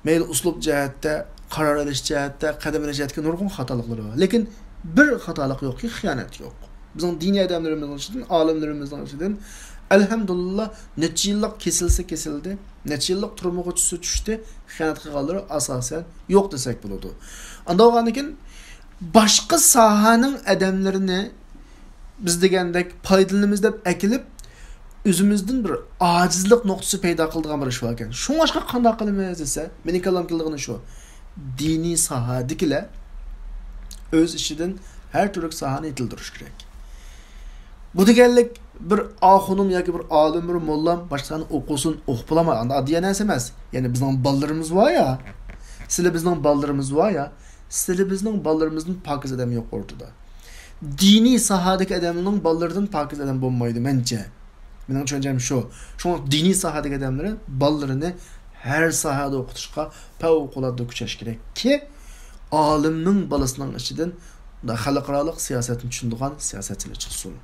مەيلى ئۇسلۇب جەھەتتە، قارار ئېلىش جەھەتتە، قەدەم ئېلىش جەھەتتىكى نۇرغۇن خاتالىقلىرى بار. لېكىن بىر خاتالىق يوقكى، خىيانەت يوق. بىزنىڭ دىنىي ئادەملىرىمىزنىڭ ئىچىدىن، ئالىملىرىمىزنىڭ ئىچىدىن، ئەلھەمدۇلىللا، نەچچە يىللىق كېسىلسە كېسىلدى، نەچچە يىللىق تۈرمىگە چۈشسە چۈشتى، خىيانەت قىلغانلىرى ئاساسەن يوق دېسەك بولىدۇ. ئانداق بولغاندىن كېيىن باشقا ساھەنىڭ ئادەملىرىنى بىز دېگەندەك پايدىلىنىمىز دەپ ئەكېلىپ، ئۆزىمىزدىن بىر ئاجىزلىق نۇقتىسى پەيدا قىلىدىغان بىر ئىش باركەن. شۇڭلاشقا قانداق قىلىمىز دېسە، مېنىڭ كاللام كېلىدىغىنى شۇ. دىنىي ساھەدىكىلەر ئۆز ئىچىدىن ھەر تۈرلۈك ساھەنى يېتىلدۈرۈش كېرەك. بۇ دېگەنلىك بىر ئاخۇنۇم ياكى بىر ئالىم، بىر موللام باشقا ساھەنى ئوقۇسۇن، ئوقۇپ بولامدۇ، ئانداق ئاددىي نەرسە ئەمەس. يەنى بىزنىڭ بالىلىرىمىز بار يا، سىلى بىزنىڭ بالىلىرىمىز بار يا، سىلى بىزنىڭ بالىلىرىمىزدىن پاكىز ئادەم يوق ئورتىدا. دىنىي ساھەدىكى ئادەمنىڭ بالىلىرىدىن پاكىز ئادەم بولمايدۇ، مەنچە. مېنىڭ چۈشەنچەم شۇ. شۇڭا دىنىي ساھەدىكى ئادەملىرى بالىلىرىنى ھەر ساھەدە ئوقۇتۇشقا پەۋقۇلئاددە كۈچەش كېرەككى، ئالىمنىڭ بالىسىنىڭ ئىچىدىن خەلقئارالىق سىياسەتنى چۈشىنىدىغان سىياسەتچىلەر چىقسۇن.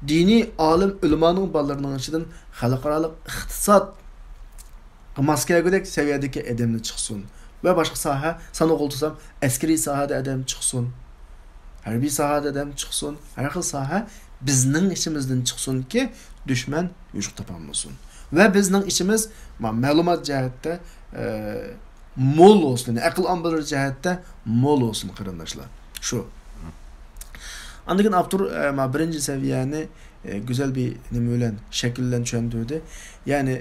دىنىي ئالىم ئۆلىمانىڭ بالىلىرىنىڭ ئىچىدىن خەلقئارالىق ئىقتىساد ماس كەلگۈدەك سەۋىيەدىكى ئادەملەر چىقسۇن. ۋە باشقا ساھە، سانىغىلى تۇرسام، ئەسكىرىي ساھەدە ئادەم چىقسۇن. ھەربىي ساھەدە ئادەم چىقسۇن. ھەر خىل ساھە بىزنىڭ ئىچىمىزدىن چىقسۇنكى، دۈشمەن يوشۇق تاپالمىسۇن. ۋە بىزنىڭ ئىچىمىز ما-، مەلۇمات جەھەتتە، ئە، مول بولسۇن، يەنى ئەقىل ئامبىرى جەھەتتە مول بولسۇن، قېرىنداشلار. شۇ. ئاندىن كېيىن ئاپتور، ئە، ما بىرىنچى سەۋىيەنى، ئە، گۈزەل بىر نېمە بىلەن، شەكىل بىلەن چۈشەندۈردى. يەنى،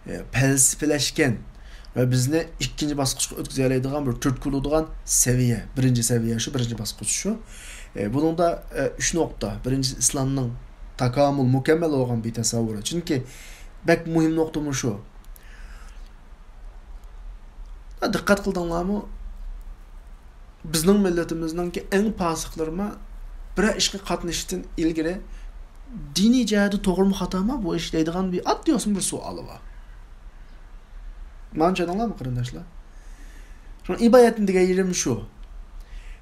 ئە، پەلسەپىلەشكەن ۋە بىزنى ئىككىنچى باسقۇچقا ئۆتكۈزەلەيدىغان بىر تۈرتكە بولىدىغان سەۋىيە، بىرىنچى سەۋىيە شۇ، بىرىنچى باسقۇچ شۇ. ئە، بۇنىڭدا، ئە، ئۈچ نۇقتا. بىرىنچىسى ئىسلامنىڭ تاكامۇل، مۇكەممەل بولغان بىر تەسەۋۋۇرى. چۈنكى بەك مۇھىم نۇقتىمۇ شۇ. دىققەت قىلدىڭلارمۇ؟ بىزنىڭ مىللىتىمىزنىڭكى ئەڭ پاسىقلىرىمۇ بىرەر ئىشقا قاتنىشىشتىن ئىلگىرى دىنىي جەھەتتە توغرىمۇ خاتامۇ بۇ ئىش دەيدىغان بىر ئاددىي بولسىمۇ بىر سوئالى بار. مانا چۈشەندىڭلارمۇ، قېرىنداشلار؟ شۇنىڭ ئىبارەتتىن دېگەن يېرىم شۇ.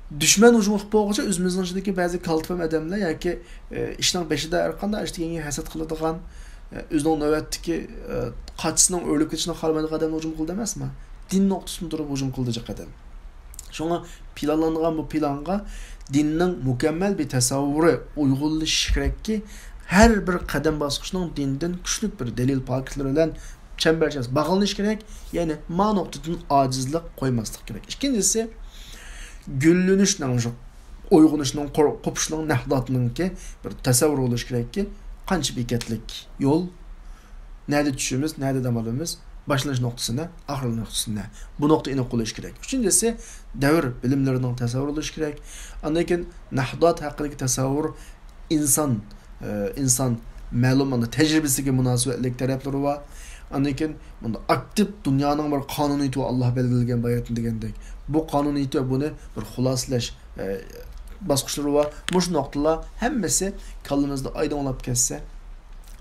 دۈشمەن ھۇجۇم قىلىپ بولغۇچە ئۆزىمىزنىڭ ئىچىدىكى بەزى كالتىپەم ئادەملەر ياكى، ئە، ئىشنىڭ بېشىدا ھەر قانداق ئىش دېگەنگە ھەسەت قىلىدىغان، ئە، ئۆزىنىڭ نۆۋەتتىكى، ئە، قاچىسىنىڭ ئۆرۈلۈپ كېتىشىنى خالىمايدىغان ئادەمنى ھۇجۇم قىلىدۇ ئەمەسمۇ؟ دىن نۇقتىسىدىن تۇرۇپ ھۇجۇم قىلىدۇ جىق ئادەم. شۇڭا پىلانلانغان بۇ پىلانغا دىننىڭ مۇكەممەل بىر تەسەۋۋۇرى ئۇيغۇنلىشىشى كېرەككى، ھەر بىر قەدەم باسقۇچنىڭ دىندىن كۈچلۈك بىر دەلىل پاكىتلىرى بىلەن چەمبەرچاس باغلىنىشى كېرەك. يەنى ما نۇقتىدىن ئاجىزلىق قويماسلىق كېرەك. ئىككىنچىسى، گۈللىنىشنىڭ، شۇ ئويغىنىشنىڭ، قور-، قوپۇشنىڭ، نەھداتنىڭكى بىر تەسەۋۋۇر بولۇشى كېرەككى، قانچە بېكەتلىك يول، نەدە چۈشىمىز، نەدە دەم ئالىمىز، باشلىنىش نۇقتىسى نە، ئاخىرلىنىش نۇقتىسى نە. بۇ نۇقتا ئېنىق بولۇشى كېرەك. ئۈچىنچىسى، دەۋر بىلىملىرىنىڭ تەسەۋۋۇر بولۇشى كېرەك. ئاندىن كېيىن نەھدات ھەققىدىكى تەسەۋۋۇر ئىنسان، ئە، ئىنسان مەلۇم مانا تەجرىبىسىگە مۇناسىۋەتلىك تەرەپلىرى بار. ئاندىن كېيىن بۇندا ئاكتىپ دۇنيانىڭ بىر قانۇنىيىتى بار، ئاللا بەلگىلىگەن باياتىن دېگەندەك. بۇ قانۇنىيىتى بۇنى بىر خۇلاسىلەش، ئە، باسقۇچلىرى بار. مۇشۇ نۇقتىلار ھەممىسى كاللىمىزدا ئايدىڭلاپ كەتسە،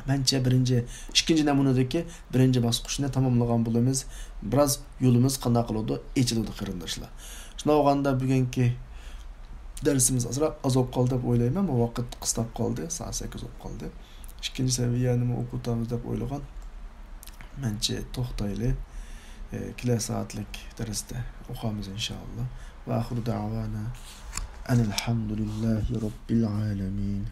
مەنچە بىرىنچى، ئىككىنچى نەمۇنىدىكى بىرىنچى باسقۇچنى تاماملىغان بولىمىز. بىراز يولىمىز قانداق قىلىدۇ؟ ئېچىلىدۇ، قېرىنداشلار. شۇنداق بولغاندا بۈگۈنكى دەرسىمىز ئازراق ئاز بولۇپ قالدى دەپ ئويلايمەن. بۇ ۋاقىت قىستاپ قالدى، سائەت سەككىز بولۇپ قالدى. ئىككىنچى سەۋىيەنىمۇ ئوقۇتامىز دەپ ئويلىغان. مەنچە توختايلى. ئە، كېلەر سائەتلىك دەرستە ئوقۇمىز، ئىنشائاللا. ۋە ئاخىرۇ دەۋانا ئەنىل ھەمدۇلىللاھى رەببىل ئالەمىن.